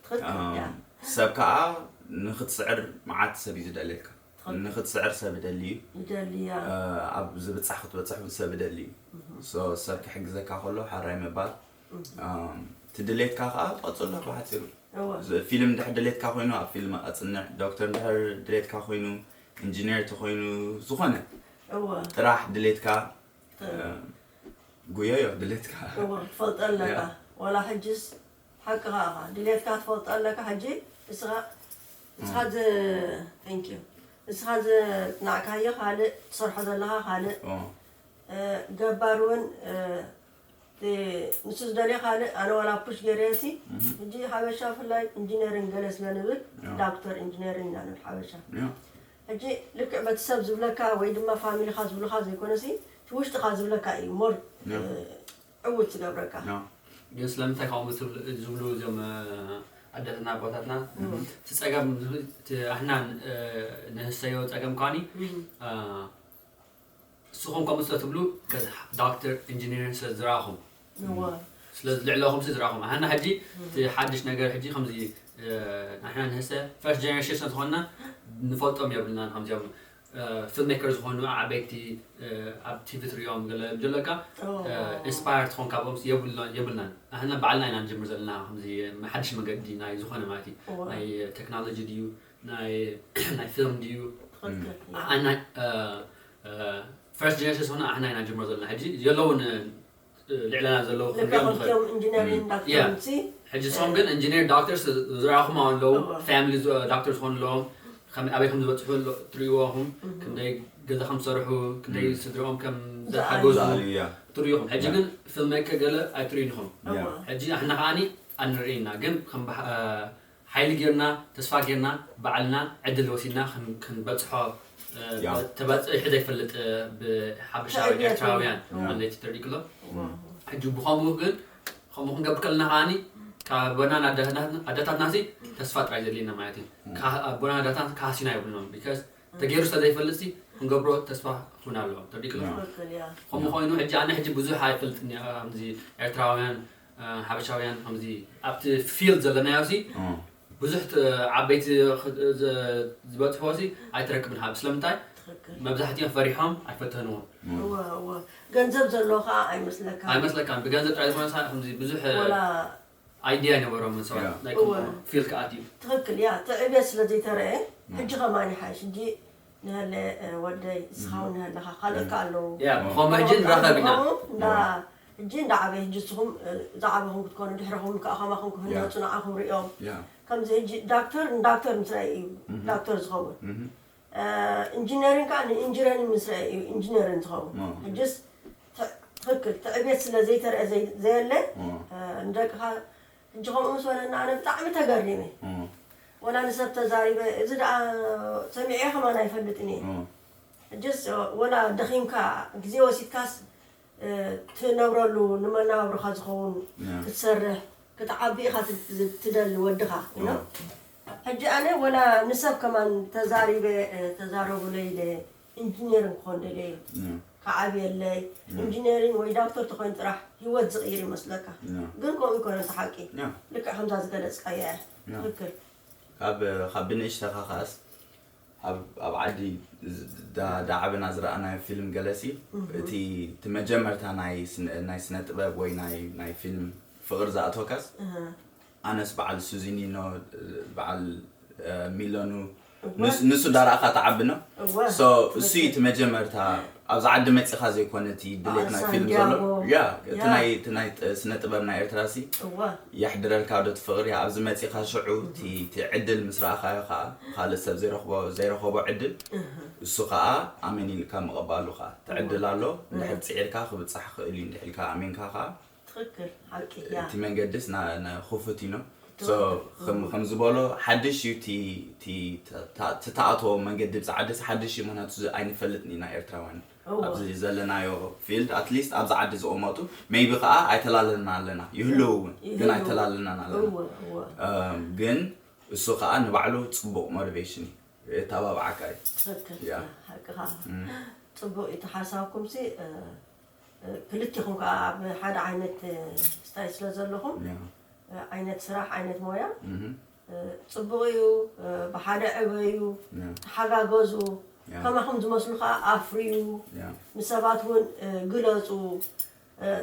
ትኽክል ያ ሰብ ከዓ ንክትስዕር መዓት ሰብ እዩ ዝደልየልካ ንክትስዕር ሰብ ደሊ እዩ ይደልያ ኣብ ዝብፃሕ ክትበፅሕ እውን ሰብ ደሊ እዩ So ሰብ ክሕግዘካ ከሎ ሓራይ ምባል እቲ ድሌትካ ከዓ ትቐፅሎ ብሓፂሩ እወ ፊልም እንድሕር ድሌትካ ኮይኑ ኣብ ፊልም ኣፅንዕ ዶክተር እንድሕር ድሌትካ ኮይኑ ኢንጂነር ተኮይኑ ዝኾነ እወ ጥራሕ ድሌትካ ጉዮዮ ድሌትካ እወ ትፈልጦ ኣለካ ያ። ዋላ ሕጅስ ሓቅኻ ኢኻ ድሌትካ ትፈልጦ ኣለካ ሕጂ እስኻ እስኻ ዝ thank you እስኻ ዝጽናዕካዮ ካልእ ትሰርሖ ዘለኻ ካልእ ኦ፣ እ፣ ገባር እውን እ፣ እቲ ንሱ ዝደልዮ ካልእ ኣነ ዋላ ፑሽ ገይረዮ ሲ እህ፣ ሕጂ ሓበሻ ብፍላይ ኢንጂነሪንግ ገለ ስለ ንብል ያ። ዳክተር ኢንጂነሪንግ ኢና ንብል ሓበሻ ያ፣ ሕጂ ልክዕ በቲ ሰብ ዝብለካ ወይ ድማ ፋሚሊኻ ዝብሉኻ ዘይኮነ ሲ እቲ ውሽጥኻ ዝብለካ እዩ ሞር ያ። ዕውት ዝገብረካ ያ። ግን ስለምንታይ ካብኦም ዝብሉ ዝብሉ እዞም እ፣ ኣደታትና ኣቦታትና እቲ ጸገም እቲ ኣሕና ንህሰዮ ጸገም ኳኒ ንስኹም ከምኡ ስለ ትብሉ ዶክተር ኢንጂነር ስለ ዝረኣኹም ስለ ልዕለኹም ስለ ዝረኣኹም ኣሕና ሕጂ እቲ ሓድሽ ነገር ሕጂ ከምዚ ኣሕና ንህሰ ፈርስት ጀነሬሽን ስለ ዝኾንና ንፈልጦም የብልና ከምዚኦም ፊልም ሜከር ዝኾኑ ዓበይቲ ኣብ ቲቪ ትሪኦም ገለ ጀለካ ኢንስፓየር ትኾን ካብኦም የብልናን ኣሕና ባዕልና ኢና ንጅምር ዘለና ከምዚ ሓድሽ መገዲ ናይ ዝኾነ ማለት እዩ ናይ ቴክኖሎጂ ድዩ ናይ ፊልም ድዩ ኣና ፈርስት ጀነሬሽን ዝኾነ ኣሕና ኢና ንጅምር ዘለና ሕጂ የለውን ልዕለና ዘለዉ ክንሪኦም ንኽእል ኢንጂነሪንግ ዳክተር ሕጂ ንሶም ግን ኢንጂነር ዳክተር ዝረኣኹም ኣለዉ ፋሚሊ ዳክተር ዝኾኑ ኣለዎም ኣበይ ከም ዝበፅሑ ትርእይዎም ክንደይ ገዛ ከም ዝሰርሑ ክንደይ ስድርኦም ከም ዘሓገዙ ትርእይኹም ሕጂ ግን ፊልም ሜከር ገለ ኣይትርእዩን ኢኹም ሕጂ ኣሕና ከዓኒ ኣንርኢ ኢና ግን ሓይሊ ጌርና ተስፋ ጌርና ባዕልና ዕድል ወሲድና ክንበፅሖ ተባፅሒ ዘይፈልጥ ብሓበሻ ኤርትራውያን ኣለይቲ ተሪክሎ ሕጂ ብኸምኡ ግን ከምኡ ክንገብር ከለና ከዓኒ ካብ ኣቦናን ኣደታትና ሲ ተስፋ ጥራይ ዘድልየና ማለት እዩ ኣቦናን ኣደታትና ካህሲና የብልኖም ቢካዝ ተገይሩ ስለ ዘይፈልጥ ሲ ክንገብሮ ተስፋ ክውን ኣለዎ ተሪክሎ ከምኡ ኮይኑ ሕጂ ኣነ ሕጂ ብዙሕ ኣይፈልጥን ከምዚ ኤርትራውያን ሓበሻውያን ከምዚ ኣብቲ ፊልድ ዘለናዮ ሲ ብዙሕ ዓበይቲ ዝበፅሕዎ ሲ ኣይትረክብን ሃብ ስለምንታይ መብዛሕትኦም ፈሪሖም ኣይፈተንዎም ገንዘብ ዘለዎ ከዓ ኣይመስለካ ኣይመስለካን ብገንዘብ ጥራይ ዝኾነ ሳ ከምዚ ብዙሕ ኣይድያ ኣይነበሮምን ሰባት ናይ ፊልድ ክኣትዩ ትኽክል ያ እቲ ዕብየት ስለ ዘይተረአ ሕጂ ከማን ይሓይሽ ሕጂ ንሀለ ወደይ እስኻ እውን ንሀለኻ ካልኦት ኣለዉ ያ ብኸምኡ ሕጂ ንራኸብ ኢና እንዳ ሕጂ እንዳ ዓበየ ሕጂ እስኹም ዝዓበኹም ክትኮኑ ድሕረኹም ከዓ ከማኹም ክህነፁ ንዓኹም ሪኦም ከምዚ ሕጂ ዳክተር ንዳክተር ምስ ረኣየ እዩ ዳክተር ዝኸውን ኢንጂነሪን ከዓ ንኢንጂነሪን ምስ ረኣየ እዩ ኢንጂነሪን ዝኸውን ሕጅስ ትኽክል ትዕቤት ስለ ዘይተረአ ዘየለ ንደቅኻ ሕጂ ከምኡ ምስ በለና ኣነ ብጣዕሚ ተገሪመ ወላ ንሰብ ተዛሪበ እዚ ደኣ ሰሚዐ ከማን ኣይፈልጥን እየ ሕጅስ ወላ ደኺምካ ግዜ ወሲድካስ ትነብረሉ ንመናባብሮኻ ዝኸውን ክትሰርሕ ክትዓቢ ኢኻ ትደሊ ወድኻ ሕጂ ኣነ ወላ ንሰብ ከማን ተዛሪበ ተዛረቡለይ ኢለ ኢንጂነሪን ክኾን ደልየ እዩ ክዓብየለይ ኢንጂነሪን ወይ ዳክተር ተኮይኑ ጥራሕ ህይወት ዝቕይር ይመስለካ ግን ከምኡ ይኮነ እቲ ሓቂ ልክዕ ከምዛ ዝገለፅካያ እያ ትኽክል ካብ ካብ ብንእሽተኻ ከኣስ ኣብ ኣብ ዓዲ ዳዓበና ዝረኣናዮ ፊልም ገለሲ እቲ እቲ መጀመርታ ናይ ናይ ስነ ጥበብ ወይ ናይ ናይ ፊልም ፍቕር ዝኣተወካስ ኣነስ በዓል ሱዚኒኖ በዓል ሚለኑ ንሱ ዳረኣኻ ትዓቢ ነው እሱ እዩ እቲ መጀመርታ ኣብዚ ዓዲ መፂኻ ዘይኮነ እቲ ድሌት ናይ ፊልም ዘሎ ያ እቲ ናይ ስነ ጥበብ ናይ ኤርትራ ሲ የሕድረልካ ዶ እቲ ፍቕሪ ኣብዚ መፂኻ ሽዑ እቲ ዕድል ምስ ረኣኻዮ ከዓ ካልእ ሰብ ዘይረኸቦ ዕድል እሱ ከዓ ኣሜን ኢልካ ምቕባሉ ከዓ እቲ ዕድል ኣሎ እንድሕር ፅዒርካ ክብፃሕ ክእል እዩ እንድሕልካ ኣሜንካ ከዓ ትኽክል ሓቂ ያ እቲ መንገድስ ክፉት እዩ ነው ከም ዝበሎ ሓድሽ እዩ እቲ ተኣተዎ መንገዲ ብፃዓደስ ሓድሽ እዩ ምክንያቱ ኣይንፈልጥን ኢና ኤርትራውያን ኣብዚ ዘለናዮ ፊልድ ኣትሊስት ኣብዚ ዓዲ ዝቕመጡ ሜይቢ ከዓ ኣይተላለና ኣለና ይህልው እውን ግን ኣይተላለናን ኣለና ግን እሱ ከዓ ንባዕሉ ፅቡቕ ሞቲቬሽን እዩ የተባብዓካ እዩ ትኽክል ሓቅኻ ፅቡቕ እዩ ተሓሳብኩም ሲ ክልቲኹም ከዓ ኣብ ሓደ ዓይነት ስታይ ስለ ዘለኹም ዓይነት ስራሕ ዓይነት ሞያ ፅቡቕ እዩ ብሓደ ዕበዩ ተሓጋገዙ ከማኹም ዝመስሉ ከዓ ኣፍርዩ ንሰባት እውን ግለፁ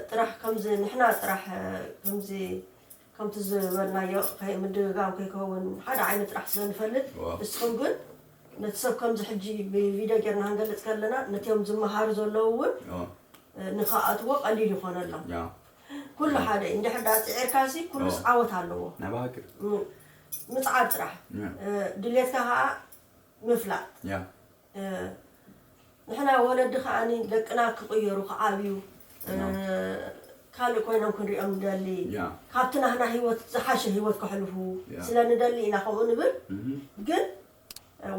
ጥራሕ ከምዚ ንሕና ጥራሕ ከምዚ ከምቲ ዝበልናዮ ምድግጋም ከይከውን ሓደ ዓይነት ጥራሕ ስለ ንፈልጥ እስኹም ግን ነቲ ሰብ ከምዚ ሕጂ ብቪድዮ ጌርና ክንገልፅ ከለና ነቲኦም ዝመሃሩ ዘለዉ እውን ንክኣትዎ ቀሊል ይኾነሎም ኩሉ ሓደ እንድሕር ዳ ፅዒርካሲ ኩሉስ ዓወት ኣለዎ ምፅዓር ጥራሕ ድሌትካ ከዓ ምፍላጥ ንሕና ወለዲ ከዓኒ ደቅና ክቕየሩ ክዓብዩ ካልእ ኮይኖም ክንሪኦም ንደሊ ካብቲ ናህና ህይወት ዝሓሸ ህይወት ከሕልፉ ስለ ንደሊ ኢና ከምኡ ንብል ግን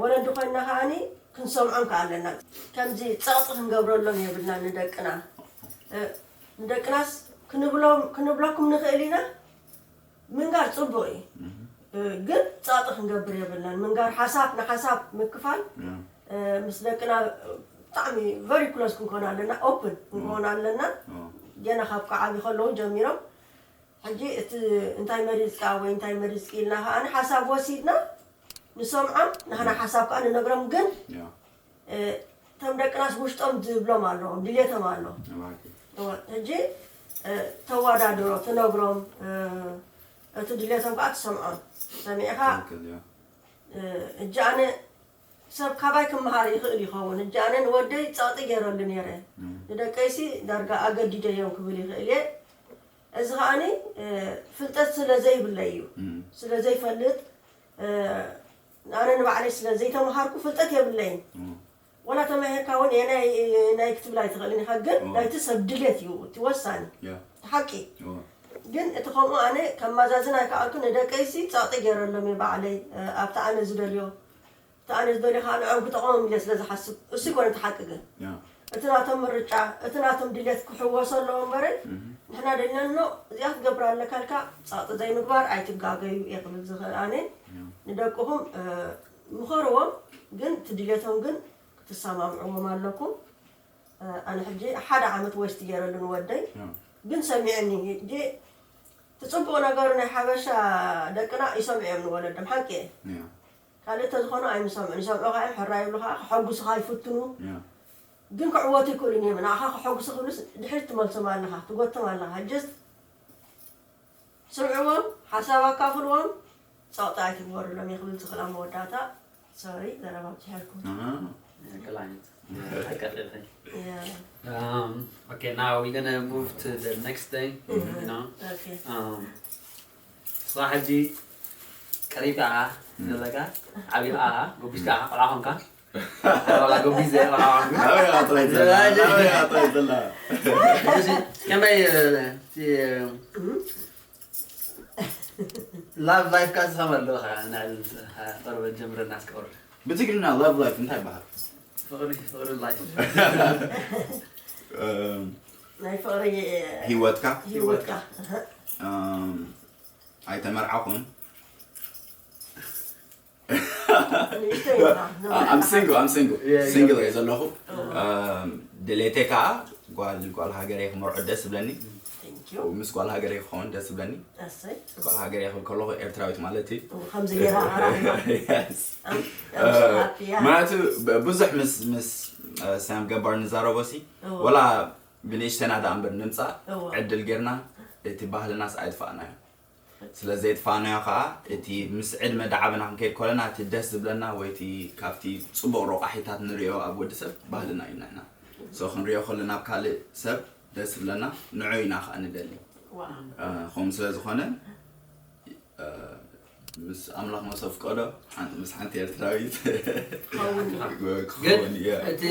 ወለዲ ኮይንና ከዓኒ ክንሰምዖም ከ ኣለና ከምዚ ፀቕጢ ክንገብረሎም የብልና ንደቅና ንደቅናስ ክንብሎም ክንብለኩም ንኽእል ኢና ምንጋር ፅቡቕ እዩ ግን ጸቕጢ ክንገብር የብልናን። ምንጋር ሓሳብ ንሓሳብ ምክፋል፣ ምስ ደቅና ብጣዕሚ very close ክንኮን ኣለና፣ ኦፕን ክንኮን ኣለና። ገና ካብ ክዓብዩ ከለዉ ጀሚሮም፣ ሕጂ እቲ እንታይ መሪጽካ ወይ እንታይ መሪጽኪ ኢልና ከኣ ሓሳብ ወሲድና ንሰምዖም፣ ንሕና ሓሳብ ከኣ ንነግሮም። ግን እቶም ደቅናስ ውሽጦም ዝብሎም ኣለዎም፣ ድሌቶም ኣሎ። ሕጂ ተወዳድሮ፣ ትነግሮም፣ እቲ ድሌቶም ከኣ ትሰምዖም። ሰሚዕካ ሕጂ ኣነ ሰብ ካባይ ክመሃር ይኽእል ይኸውን። ሕጂ ኣነ ንወደይ ጸቕጢ ገይረሉ ነይረ። ንደቀይሲ ዳርጋ ኣገዲደዮም ክብል ይኽእል እየ። እዚ ከኣኒ ፍልጠት ስለ ዘይብለይ እዩ። ስለ ዘይፈልጥ፣ ኣነ ንባዕለይ ስለ ዘይተምሃርኩ ፍልጠት የብለይን። ወላ ተማሂርካ እውን የናይ ናይ ክትብል ኣይትኽእልን ኢኻ፣ ግን ናይቲ ሰብ ድሌት እዩ እቲ ወሳኒ። ሓቂ። ግን እቲ ከምኡ ኣነ ከመዛዝን ኣይከኣልኩ። ንደቀይሲ ጸቕጢ ገይረሎም እየ ባዕለይ፣ ኣብቲ ኣነ ዝደልዮ፣ እቲ ኣነ ዝደልዮ ከዓ ንዕኦም ክጠቕሞም ኢለ ስለ ዝሓስብ፣ እሱ ይኮነ እቲ ሓቂ። ግን እቲ ናቶም ምርጫ፣ እቲ ናቶም ድሌት ክሕወሶ ኣለዎ እምበረ፣ ንሕና ደሊናኖ እዚኣ ክትገብር ኣለካ ኢልካ ጸቕጢ ዘይምግባር ኣይትጋገዩ እየ ክብል ዝኽእል ኣነ። ንደቅኹም ምኸርዎም፣ ግን እቲ ድሌቶም ግን ክትሰማምዕዎም ኣለኩም። ኣነ ሕጂ ሓደ ዓመት ወስቲ ገይረሉ ንወደይ፣ ግን ሰሚዐኒ። ሕጂ እቲ ጽቡቕ ነገሩ ናይ ሓበሻ ደቅና ይሰምዑ እዮም ንወለዶም፣ ሓቂ እየ። ካልእ እንተዝኾኑ ኣይምሰምዑን። ይሰምዑኻ እዮም፣ ሕራይ ይብሉኻ፣ ከሐጉሱኻ ይፍትኑ። ግን ክዕወቱ ይክእሉን እዮም። ንዓኻ ከሐጉሱ ክብሉስ ድሕሪት ትመልሶም ኣለኻ፣ ትጎቶም ኣለኻ። ጀስት ስምዕዎም፣ ሓሳብ ኣካፍልዎም፣ ጸቕጢ ኣይትግበሩሎም እየ ክብል ዝኽእል ኣብ መወዳእታ። ሶሪ፣ ዘረባ ኣብዚሐልኩም። Okay, now we're gonna move to the next thing. You know, ስራሕ ሕጂ ቀሪብካ ዘለካ ዓብዩ ኣኻ ጎቢዝካ ቆልዓ ኾንካ። ከመይ ላቭ ላይፍ ካ ዝኸመ ኣለኻ? ንዕል ቆርበት ጀምረና እስከ ቆርበት። ብትግርኛ ላቭ ላይፍ እንታይ ይበሃል? ፍቕሪ ፍቕሪ ላይፍ። ናይ ፍቕሪ ህይወትካ ህይወትካ ኣይተመርዓኹን። I'm single, I'm single. Single እየ ዘለኹ። ድሌተይ ከዓ ጓል ጓል ሃገረይ ክመርዖ ደስ ዝብለኒ። ምስ ጓል ሃገረይ ክኸውን ደስ ዝብለኒ። ጓል ሃገረይ ክብል ከለኹ ኤርትራዊት ማለት እዩ። ምክንያቱ ብዙሕ ምስ ምስ ሳም ገባር ንዛረቦ ሲ ወላ ብንእሽተና ደኣ እምበር ንምፃእ ዕድል ጌርና እቲ ባህልናስ ኣይጥፋእናዮ። ስለ ዘየጥፋእናዮ ከዓ እቲ ምስ ዕድመ ዳዓበና ክንከይድ ከለና እቲ ደስ ዝብለና ወይ እቲ ካብቲ ፅቡቕ ሮቃሒታት ንሪኦ ኣብ ወዲ ሰብ ባህልና እዩ ንሕና so ክንሪኦ ከለና ኣብ ካልእ ሰብ ደስ ዝብለና ንዑ ኢና ከዓ ንደሊ ከምኡ ስለ ዝኾነ ምስ ኣምላኽ መሰብ ፍቀዶ ሓንቲ ምስ ሓንቲ ኤርትራዊት ክኸውን እየ እቲ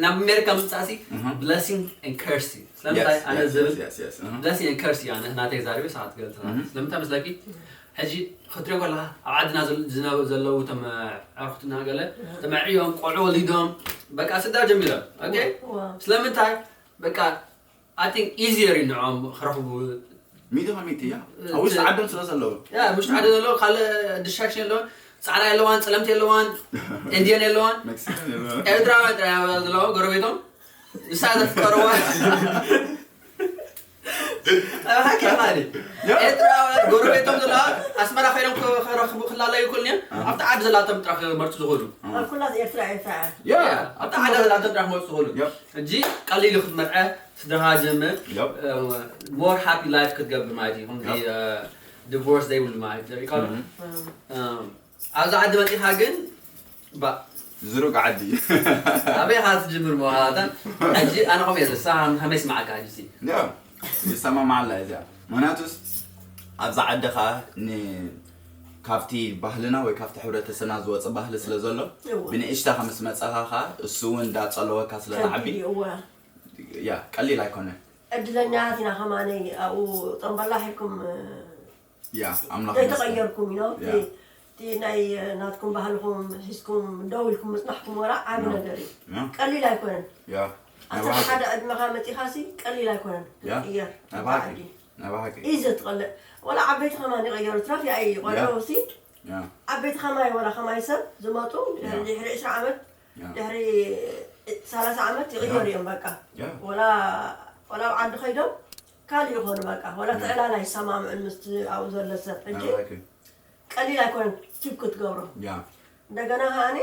ናብ ኣሜሪካ ምምፃእሲ blessing and curse እዩ ስለምንታይ ኣነ ዝብል blessing and curse እዩ ኣነ ናተይ ዛሪበ ሰዓት ገልፅና ስለምንታይ መስለኪ ሕጂ ክትሪኦ ከለካ ኣብ ዓድና ዘለዉ ተመዕርኩትና ገለ ተመዕዮም ቆልዑ ወሊዶም በቃ ስዳ ጀሚሮም ስለምንታይ በቃ I think easier እዩ ንዕኦም ክረኽቡ ሚእቲ ካብ ሚእቲ እያ ኣብ ውሽጢ ዓዶም ስለ ዘለዉ ያ ውሽጢ ዓዲ ዘለዉ ካልእ distraction የለዎን ፃዕዳ የለዋን ፀለምቲ የለዋን ኢንድየን የለዋን ኤርትራውያን ጥራይ ዘለዉ ጎረቤቶም ንሳ ዘፍቀርዋ ሓቂ ማሊ ኤርትራውያን ጎረቤቶም ዘለዋ ኣስመራ ኮይኖም ክረኽቡ ክላለዩ ይክእሉ እዮም ኣብቲ ዓዲ ዘላቶም ጥራሕ ክመርፁ ዝኽእሉ ኣብ ኩላት ኤርትራ ኤርትራ እያ ኣብቲ ዓዲ ዘላቶም ጥራሕ ክመርፁ ዝኽእሉ ሕጂ ቀሊሉ ክትመርዐ ስድራኻ ጀምር more happy life ክትገብር ማለት እዩ ከምዚ divorce ዘይብሉ ማለት ዘሪካ ኣብዚ ዓዲ መፂኻ ግን ዝሩግ ዓዲ ኣበይ ካ ትጅምር መዋታ ሕጂ ኣነ ከምኡ እየ ዘሳ ከመይ ስማዓካ ሕጂ ይሰማማዓላ እዚኣ ምክንያቱስ ኣብዚ ዓዲ ከዓ ካብቲ ባህልና ወይ ካብቲ ሕብረተሰብና ዝወፀ ባህሊ ስለ ዘሎ ብንእሽታ ምስ መፀኻ ከዓ እሱ እውን እንዳፀለወካ ስለ ዝዓቢ ያ ቀሊል ኣይኮነን። ዕድለኛታት ኢና ከማነይ ኣብኡ ጠምበላሕ ኢልኩም ያ ኣምላኽ ዘይተቐየርኩም ኢኖ እቲ ናይ ናትኩም ባህልኹም ሒዝኩም ደው ኢልኩም ምፅናሕኩም ወላ ዓቢ ነገር እዩ። ቀሊል ኣይኮነን። ኣንተ ሓደ ዕድመኻ መፂኻሲ ቀሊል ኣይኮነን ክትቅየር። ኢዘ ትቐልዕ ወላ ዓበይቲ ከማን ይቐየሩ ትራፊ ኣይቆልዑ ሲ ዓበይቲ ከማይ ወላ ከማይ ሰብ ዝመፁ ድሕሪ ዕስራ ዓመት ድሕሪ ሰላሳ ዓመት ይቕየሩ እዮም። በቃ ወላ ወላ ኣብ ዓዲ ከይዶም ካልእ ይኾኑ። በቃ ወላ ትዕላል ኣይሰማምዕን ምስቲ ኣብኡ ዘሎ ሰብ። ሕጂ ቀሊል ኣይኮነን ቲፕ ክትገብሮ። እንደገና ከዓኒ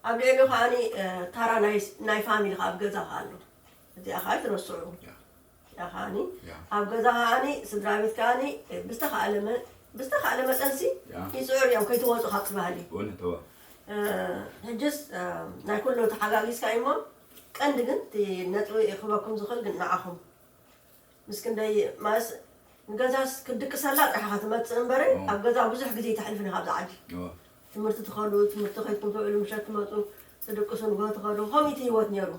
ኣብ ልዕሊኡ ከዓኒ ታራ ናይ ፋሚሊ ኣብ ገዛ ከ ኣሎ። እዚኣ ከዓ ትረስዑ። እዚኣ ከዓኒ ኣብ ገዛ ከዓኒ ስድራ ቤት ከዓኒ ብዝተኻእለ መ- ብዝተኻእለ መጠንሲ ይፅዕሩ እዮም ከይትወፁ ካብቲ ባህሊ። ሕጅስ ናይ ኩሉ ተሓጋጊዝካ እዩሞ ቀንዲ ግን እቲ ነጥቢ ክበኩም ዝኽእል ግን ንዓኹም ምስ ክንደይ ማስ ንገዛስ ክትድቅሰላ ጥራሕ ኢኻ ትመፅእ እምበረ ኣብ ገዛ ብዙሕ ግዜ ተሕልፍኒ ካብዛ ዓዲ ትምህርቲ ትኸዱ ትምህርቲ ከይድኩም ትውዕሉ ምሸት ትመፁ ትድቅሱ ንጎ ትኸዱ ከምኡ እቲ ህይወት ነይሩ።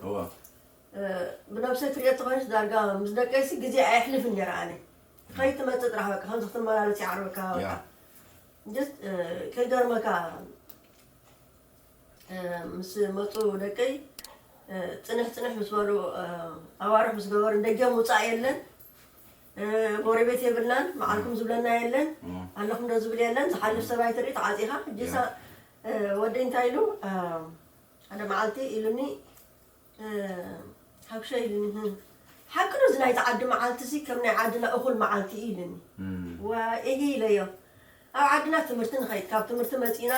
ብነብሰይ ትሪኦ ተኾይንስ ዳርጋ ምስ ደቀይሲ ግዜ ኣየሕልፍን ነይረ ኣነ። ከይትመፅእ ጥራሕ በቃ ከምዚ ክትመላለስ ይዓርበካ በቃ። ጀስት ከይገርመካ ምስ መፁ ደቀይ ፅንሕ ፅንሕ ምስ በሉ ኣዋርሕ ምስ ገበሩ እንደገ ምውፃእ የለን። ጎረቤት የብልናን መዓልኩም ዝብለና የለን። ኣለኹም ዶ ዝብል የለን። ዝሓልፍ ሰብኣይ ትርኢ ተዓፂኻ ሕጂሳ ወደይ እንታይ ኢሉ ሓደ መዓልቲ ኢሉኒ ሓብሸ ኢሉኒ ሓቂ ዶ እዚ ናይቲ ዓዲ መዓልቲ ሲ ከም ናይ ዓድና እኹል መዓልቲ እዩ ኢሉኒ። ዋ ኢሂ ኢለዮ። ኣብ ዓድና ትምህርቲ ንኸይድ ካብ ትምህርቲ መፂና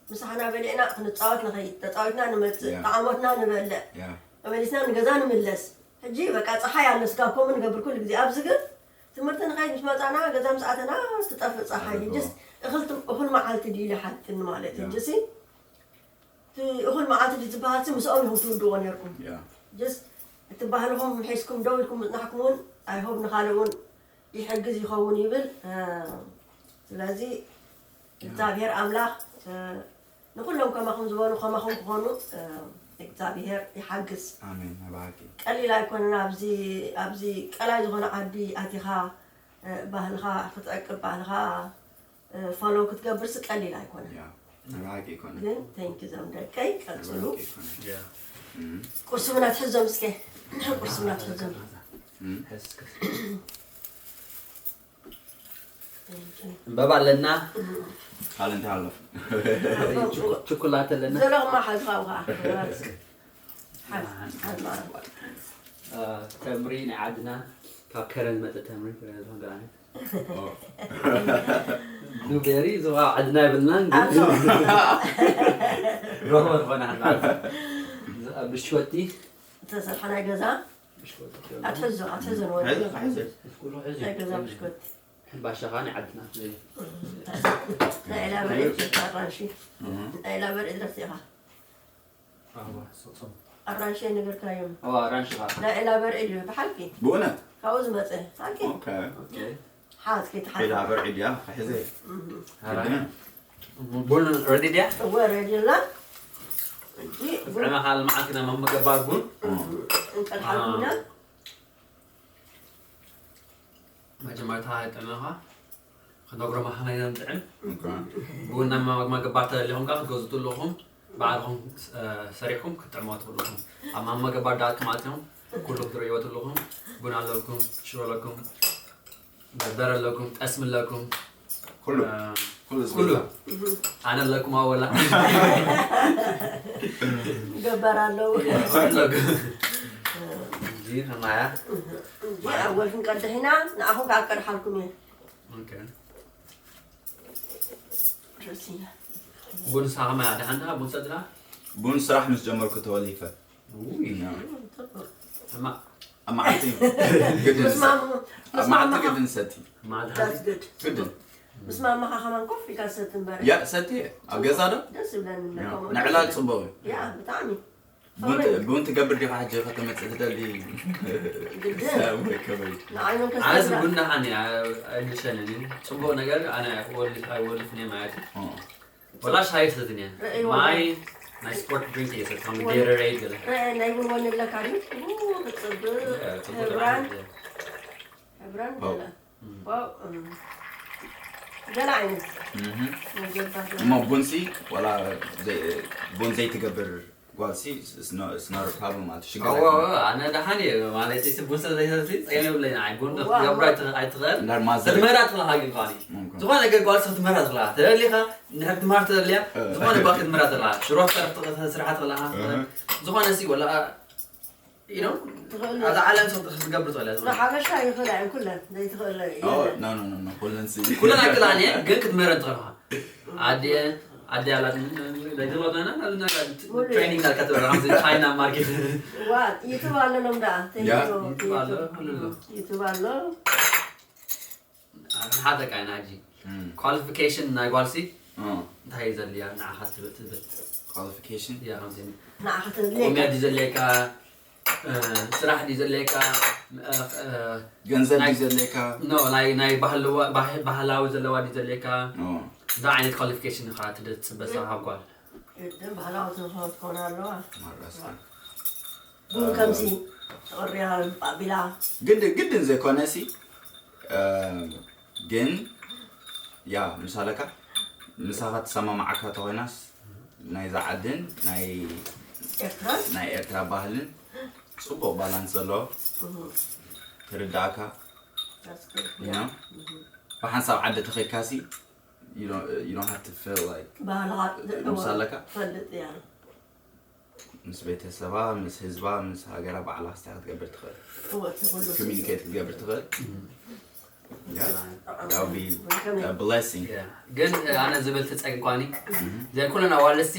ምሳሕና በሊዕና ክንፃወት ንኸይድ ተፃዊትና ንመፅእ ጠዓሞትና ንበልዕ ተመሊስና ንገዛ ንምለስ። ሕጂ በቃ ፀሓይ ኣሎ ስጋብ ከምኡ ንገብር ኩሉ ግዜ ኣብዚ ግን ትምህርቲ ንኸይድ ምስ መፃና ገዛ ምስ ኣተና ትጠፍእ ፀሓይ ሕጅስ እኽል እኹል መዓልቲ ድዩ ኢለ ሓትኒ ማለት እዩ ሕጅሲ እቲ እኹል መዓልቲ ድዩ ዝበሃል ሲ ምስኦም ኢኹም ትውድዎ ነርኩም። ጀስት እቲ ባህልኹም ሒዝኩም ደው ኢልኩም ምፅናሕኩም እውን ኣይሆብ ንኻልእ እውን ይሕግዝ ይኸውን ይብል። ስለዚ እግዚኣብሔር ኣምላኽ ንኩሎም ከማኹም ዝበሉ ከማኹም ክኾኑ እግዚኣብሔር ይሓግዝ። ኣሜን። ናይ ብሓቂ ቀሊል ኣይኮነን። ኣብዚ ኣብዚ ቀላይ ዝኾነ ዓዲ ኣቲኻ ባህልኻ ክትዕቅብ ባህልኻ ፎሎ ክትገብርስ ቀሊል ኣይኮነን። ያ ናይ ብሓቂ ኣይኮነን። ግን ቴንኪ ዞም ደቀይ ቀፅሉ። ናይ ብሓቂ ኣይኮነን። ያ እም። ቁርሲ ምና ትሕዞም እስከ ቁርሲ ምና ትሕዞም። እም። ዕምበባ ኣለና። ካልእ እንታይ ኣሎ? ችኩላት ኣለና። ዘለኹማ ሓዝኻ ውኻ። ተምሪ ናይ ዓድና ካብ ከረን ዝመፀ ተምሪ ትረአ ዝኾን ገራኒ። ብሉቤሪ እዚ ኸዓ ዓድና የብልናን ግን ሮሆ ዝኾነ ሓንቲ ዓዲ። ብሽኮቲ ዝተሰርሐ ናይ ገዛ ኣትሕዞ ኣትሕዞ ንወዲ ናይ ገዛ ብሽኮቲ ሕምባሻ ኸዓ ናይ ዓድና ናይ ዕላበ ኣራንሺ ናይ ዕላበ ርኢት ረሲኻ ኣራንሺ ኣይነገርካዮም። ኣዎ ኣራንሺ ኸዓ። ናይ ዕላበ ርእይ ድዩ ብሓቂ? ብእውነት? ካብኡ ዝመጸ ሓቂ? ኦኬ። ሓዝ ከይትሓዝ። ዕላበ ርእይ ድያ? ክሕዘ። ኣራንሺ። ቡን ሬዲ ድያ? እወ ሬዲ ኣላ። ሕጂ ቡን። ጥዕና ኻል መዓልቲ ናይ መመገባ ቡን። እንቀድሓልኩምና። መጀመርታ ጥዕናኻ ክነግሮም ኣኽና ኢና ንጥዕም። ብቡን ናብ ማማ ገባር ተደሊኹም ከኣ ክትገዝኡ ኣለኹም። ባዕልኹም ሰሪሕኩም ክትጥዕምዋ ትኽእሉ ኣለኹም። ኣብ ማማ ገባር ዳት ማለት እዮም። ኩሉ ክትርእይዎ ኣለኹም። ቡን ኣለኩም፣ ሽሮ ኣለኩም፣ በርበረ ኣለኩም፣ ጠስሚ ኣለኩም። ኩሉ ኩሉ ኣነ ኣለኩም ኣወላ ገባር ኣለዉ። ኣለኩም። እዚ ከማያ ኣወል ክንቀድሕ ኢና ንኣኹም ከዓ ክቀድሓልኩም እየ። ቡን ሳኸማ ደሓንዳ ቡን ሰድራ ቡን ስራሕ ምስ ጀመርኩ ተወሊፈ። ውይ ሕማቕ ኣብ መዓልቲ ግድን ምስ ማሙ- ኣብ ምስ መዓልቲ ማማኻ- ግድን ሰቲ That's good። ግድን ምስ ማማኻ ከማን ኮፍ ኢልካ ሰቲ እምበር ያ ሰቲ ኣብ ገዛ ዶ ደስ ይብለኒ እኮ። ንዕላል ፅቡቅ እዩ ያ ብጣዕሚ ቡን ት- ቡን ትገብር ዲኻ ሕጂ ከተመፅእ ትደሊ ግድን ሰብ ከበይ ንዓይ መንከስ ኣነስ ትብላ። ቡን ደሓን እየ ኣይምሸንን እዩ ፅቡቅ ነገር ኣነ ወልፍ ኣይወልፍን እየ ማለት እዩ እ። ወላ ሻሂ ኣይሰትን እየ ርእይ ወላ። ማይ ናይ ስፖርት ድሪንክ እየ ሰትም ጌረሬድ ገለ እ፣ ናይ ቡን ወኒ ኣለካ ድዩ ኡ፣ ክፅብቅ እ፣ ፅቡቅ ሕብራን ጥራሕ እየ። ሕብራን ዋው። ገለ ዋው እም፣ ገለ ዓይነት እህ። መገባ ገለ። እሞ ቡንሲ ዋላ ዘይ- ቡን ዘይትገብር ጓልሲ it's not it's not a problem ማለት ሽግር ኣዎ ኣይኮነን። ኣነ ደሓን እየ ማለት እቲ ቡን ስለ ዘይሰቲ ጸገም የብለይ ንዓይ ቡን ዋ፣ ክትገብሮ ዋ። ኣይትኽ- ኣይትኽእል እንዳር ማዘር ክትምህራ ትኽእል ሃገር ኳኒ ምምክን። ዝኾነ ነገር ጓልሲ ክትምህራ ትኽእላ ተደሊኻ ንድሕር ክትምህራ ተደልያ እ። ዝኾነ ጓል ክትምህራ ትኽእላ ሽሮ ክትሰርሕ ትኽእል ስርሓ ትኽእላ እህ። ዝኾነ ሲ ወላ you know ትኽእል ኣዛ ዓለም ሰብ ክትገብር ትኽእላ ዝኾነ ንሓበሻ ይኽእላ እየን ኩለን ዘይትኽእል Oh, የለን። no, no, no, no. ኩለን ሲ ኩለን ኣይክእላን እየን ግን ክትምህረን ትኽእልኻ ኣደ ኣደ ኣላት ዘይትለጠና ትሬኒንግ ኣልካ ትበላ ቻይና ማርኬት ዋ ዩቱብ ኣሎ ሎም ደኣ ያ። ዩቱብ ኣሎ፣ ኩሉ ኣሎ። ዩቱብ ኣሎ። ሓደ ቃይና ሕጂ Mm. ኳሊፊኬሽን ናይ ጓልሲ Oh. እንታይ እዩ ዘድልያ ንዓኻ ትብል ትብል Qualification? እያ ከምዚ ንዓኻ ቁምያ ተድልየካ ድዩ ዘድልየካ እ፣ ስራሕ ድዩ ዘድልየካ እ፣ እ፣ ገንዘብ ናይ- ድዩ ዘድልየካ? ኖ ናይ ናይ ባህልዋ- ባህ- ባህላዊ ዘለዋ ድዩ ዘድልየካ Oh. እንታይ ዓይነት ኳሊፊኬሽን ኢኻ ትደ- ትጽበ ሰብ ካብ ጓል ቅድም ባህላዊ ትምህርቲ ክኾና ኣለዋ። ማራስታ። ቡን ከምዚ ተቐሪያ ኣቢላ ግድ ግድን ዘይኮነ ሲ እም፣ ግን ያ ምሳለካ ምሳኻ ትሰማማዓካ ተኾይናስ ናይዛ ዓድን ናይ ኤርትራን ናይ ኤርትራ ባህልን ጽቡቕ ባላንስ ዘለዎ እህ፣ ትርዳእካ that's good. you know? ብሓንሳብ ዓዲ ተኸድካሲ you don't, you don't have to feel like ባህልኻ ዘለዎ ምሳለካ? ትፈልጥ እያ። ምስ ቤተሰባ ምስ ህዝባ ምስ ሃገራ ባዕላ ክስታይ ክትገብር ትኽእል እወ፣ እቲ ኩሉ ኮሚኒኬት ክትገብር ትኽእል Yeah, that would be a blessing. Yeah. ግን እ፣ ኣነ ዝብል ትጸግ ኳኒ ዘይ ኩለን ኣዋልስቲ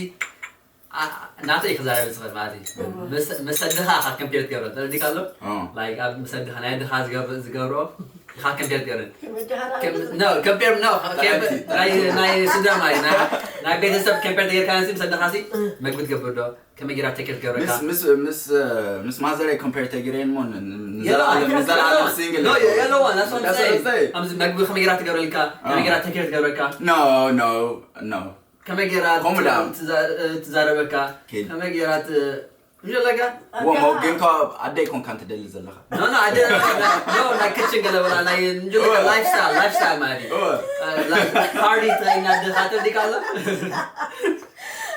ኣ- ናተይ ክዛረብ ዝኽእል ማለት እዩ ምስ- ምስ ኣድኻ ኢኻ ከምፔር ትገብረ ተረዲካ ኣሎ Oh. ላይክ ኣብ ምስ ኣድኻ ናይ ኣድኻ ዝገብር- ዝገብሮ ኢኻ ከምፔር ትገብረ ክምድሃራ ከም- no compare no Thank you. ናይ ናይ ስድራ ማለት ናይ ናይ ቤተሰብ ከምፔር ትገብርካ ነሲ ምስ ኣድኻ ሲ መግቢ ትገብር ዶ ከመይ ጌራ ቴክ ኬር ትገብረካ ምስ ምስ ምስ ምስ ማዘረይ ኮምፔር ተጊረን ሞ ን- ን- የለዋ፣ ንዘለኣለም ንዘለኣለም ሲንግል no የለዋ that's what I'm That's what I'm saying saying. ኣብዚ መግቢ ከመይ ጌራ ትገብረልካ ከመይ ጌራ ቴክ ኬር ትገብረካ No, no, no. ከመይ ጌራ Calm down. ትዛ- ትዛረበካ Kid. ከመይ ጌራ ት- ምሽ ኣለካ ወሞ ግን ካብ ኣደይ ኮንካ ትደሊ ዘለኻ no no ኣደ no ናይ ክችን ገለ በላ ናይ እንጆ እወ። ላይፍ ስታይል ላይፍ ስታይል ማለት እዩ እወ። ፓርቲ ትኸይና ድኻ ተዲካ ኣሎ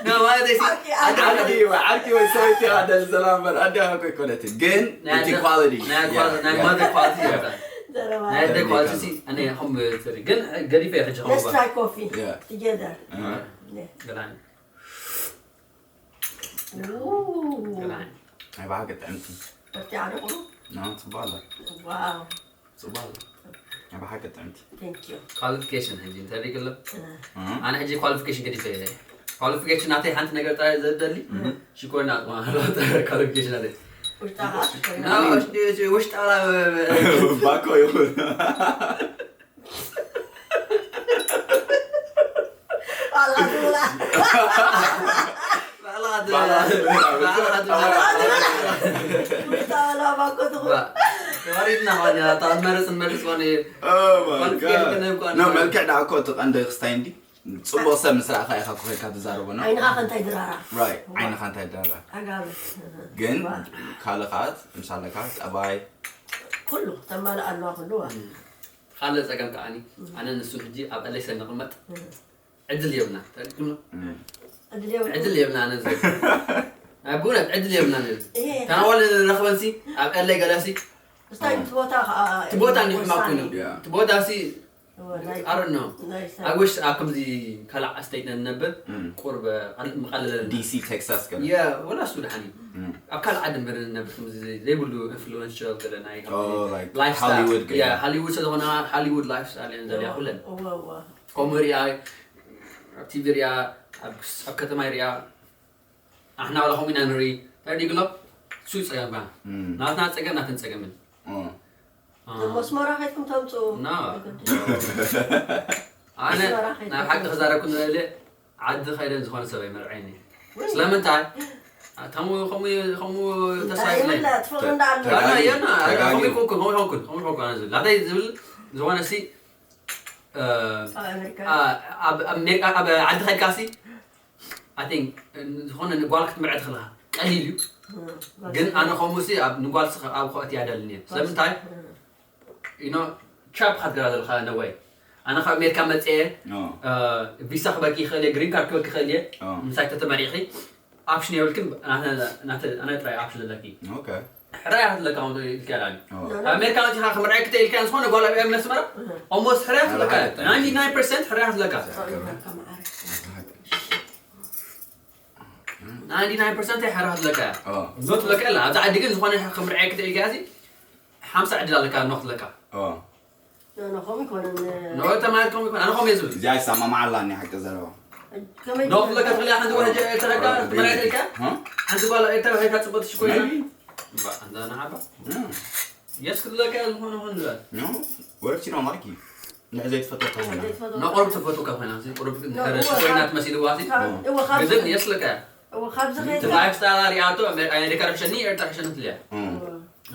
no ማለት እዩ ዓዲ- ኣደ ዓዲ ዓዲ ወይ ሰበይቲ ኣደ ዘላ እምበር ኣደ እኮ ኣይኮነትን ግን ናይ እቲ ኣደ- ኳሊቲ ናይ ኳሊቲ ናይ ማዘር ኳሊቲ ይወጣ ዘረባ ናይ ኣደ ኳሊቲ ሲ እኔ ኹም ትሪ ግን ገዲፈ ሕጂ ኹም Let's try coffee Yeah. together. ገላን Ooh. ገላን ናይ ብሓቂ ጥዕምቲ በርቲዓ ዶ ቁሩብ? ና ጽቡቅ ኣላ Wow. ጽቡቅ ኣላ ናይ ብሓቂ ጥዕምቲ Thank you. ኳሊፊኬሽን ሕጂ እንታይ ሪግሎ Uh, እህ። ኣነ ሕጂ ኳሊፊኬሽን ገዲፈ እየ ኳሊፊኬሽን ናተይ ሓንቲ ነገር ጥራይ ዘደሊ ሽኮርና ኣጥማ ኳሊፊኬሽን ናተይ ውሽጣኻ ሽኮር ና ውሽጣ ባኮ ይኹን ኣልሓትብላ ውሽጣ ወላ ባኮ ትኹን ተዋሪድና ኳን እያ እታ መርፅ መርፅ ኳን እዩ Oh my ኳሊፊኬሽን God. ከነ እኳ No, መልክዕ ደኣ እኮ እቲ ቀንዲ ክስታይ እንዲ ጽቡቕ ሰብ ምስ ረኣኻ ኢኻ እኮ ከይድካ ትዛረቦ ና ዓይንኻ ከንታይ ድራራ Right, ዓይንኻ እንታይ ደራ ዓጋበት ግን ካልኻት ምሳለካ ጠባይ ኩሉ ተማልእ ኣለዋ ኩሉ ካልእ ፀገም ከዓኒ ኣነ ንሱ ሕጂ ኣብ ኤልኤ ስለ ንቕመጥ ዕድል የብና ተሪድኩም እም፣ ዕድል የብሉ ዕድል የብና ኣነ ዝብል ናይ ብእውነት ዕድል የብና ንብል እየ ተናዋል ንረኽበንሲ ኣብ ኤልኤ ገለሲ ስታይ እቲ ቦታ ከዓ እቲ ቦታ እንዲሕማ ኮይኑ Yeah. እቲ ቦታ ሲ እወ፣ ናይ- ኣረ ነው ናይ ሰብ- ኣጎሽ ኣብ ከምዚ ካልዕ ኣስተይት ነንነብር እም። ቁርብ ምቐለለና DC Texas ገለ የ ወላ እሱ ድሓን እዩ እም። ኣብ ካልእ ዓዲ ምር ነብር ከምዚ ዘይብሉ ኢንፍሉዌንሻል ገለ ናይ Oh, like ላይፍስታይል Hollywood ገለ ሃሊውድ ስለዝኾነ ሃሊውድ ላይፍስታይል እየን ዘልያ ኩለን እወ፣ እወ። ከምኡ ሪኣ ኣብ ቲቪ ሪኣ ኣብ ኣብ ከተማ ሪኣ ኣሕና ዋላ ከምኡ ኢና ንርኢ ተረዲግሎ እሱ ጸገምካ እም። ናትና ጸገም ናተን ጸገምን Oh. አ፣ እሞ ኣስመራ ከይድኩም ተምፅኡ ና ኣነ ናብ ሓቂ ክዛረብኩ ንኽእል ዓዲ ከይደን ዝኾነ ሰብ ኣይመርዐይኒ ስለምንታይ ከምኡ ከምኡ ከምኡ ተስፋ የብለይን ይብላ ትፈልጡ እንዳ ኣሎ ተጋጊ- የና ተጋጊ- ከምኡ ይኮንኩን ከምኡ ይኮንኩን ከምኡ ይኮንኩን ኣነ ዝብል ናተይ ዝብል ዝኾነ ሲ እ፣ ኣብ ኣሜሪካ አ፣ ኣብ ኣብ ኣሜሪካ ኣብ ዓዲ ከድካ ሲ I think ዝኾነ ንጓል ክትምርዐ ትኽእልካ ቀሊል እዩ ግን ኣነ ከምኡ ሲ ኣብ ንጓል ስ ኣብ ከእት ያደልን እየ ስለምንታይ you know trap ክትገራ ዘለካ no way ኣነ ካብ ኣሜሪካ መፅየ Oh. እ፣ ቪሳ ክበኪ ይኽእል እየ ግሪን ካርድ ክበኪ ይኽእል እየ Oh. ምሳይ ተተመሪኺ ኣፕሽን የብልክን። ኣነ ጥራይ ኣፕሽን ዘለኪ። ኦኬ። ሕራይ ኣትለካ ከምኡ ኢልካ ዳኒ። ኦ። ኣብ ኣሜሪካ መፂኻ ክምርዐ ክተ ኢልካ ዝኾነ ጓል ኣብያ ምስ መረ ኦሞስ ሕራይ ኣትለካ። ሕራይ ኣትለካ። ናይንቲ ናይን ፐርሰንት ሕራይ ኣትለካ። ናይንቲ ናይን ፐርሰንት ሕራይ ኣትለካ። ኦ። ኖት ለካ ኣላ ኣብዚ ዓዲ ግን ዝኾነ ክምርዐ ክተ ኢልካ ሲ ሓምሳ ዕድል ኣለካ ኖት ለካ። ኦ። ኖ ኖ ከምኡ ይኮነን። ኖ ተማሪ ከምኡ ይኮን ኣነ ከምኡ እየ ዝብል። እዚኣ ይሰማማዓላኒ ሓቂ ዘረባ። ከመይ ኖት ለካ ትብላ ሓንቲ ጓል ሄጀ ኤርትራ ካ ትምርዐ ኢልካ እ? ሓንቲ ጓል ኤርትራ ሄካ ጽቡቅ ትሽኮይና። Maybe. እምባ እንዳ ንዓባ እ። የስ ክትብለካ ዝኾነ ኾን ዝብል። No. What if she don't like you? ንድሕር ዘይትፈትወካ ኮይና። ንቁሩብ ትፈትወካ ኮይና እዚ ቁሩብ ግን ኖ፣ ድሕር እወ፣ ሽኮይና ካብ- ትመሲልዋ ሲ ካብ- እወ፣ ካብ ግዝን የስልካ። እወ፣ ካብዚ እቲ ከይድካ ላይፍ ስታይል ሪኣቶ ኣሜሪካ ሕሸኒ ኤርትራ ሕሸኒ ትልያ። እ።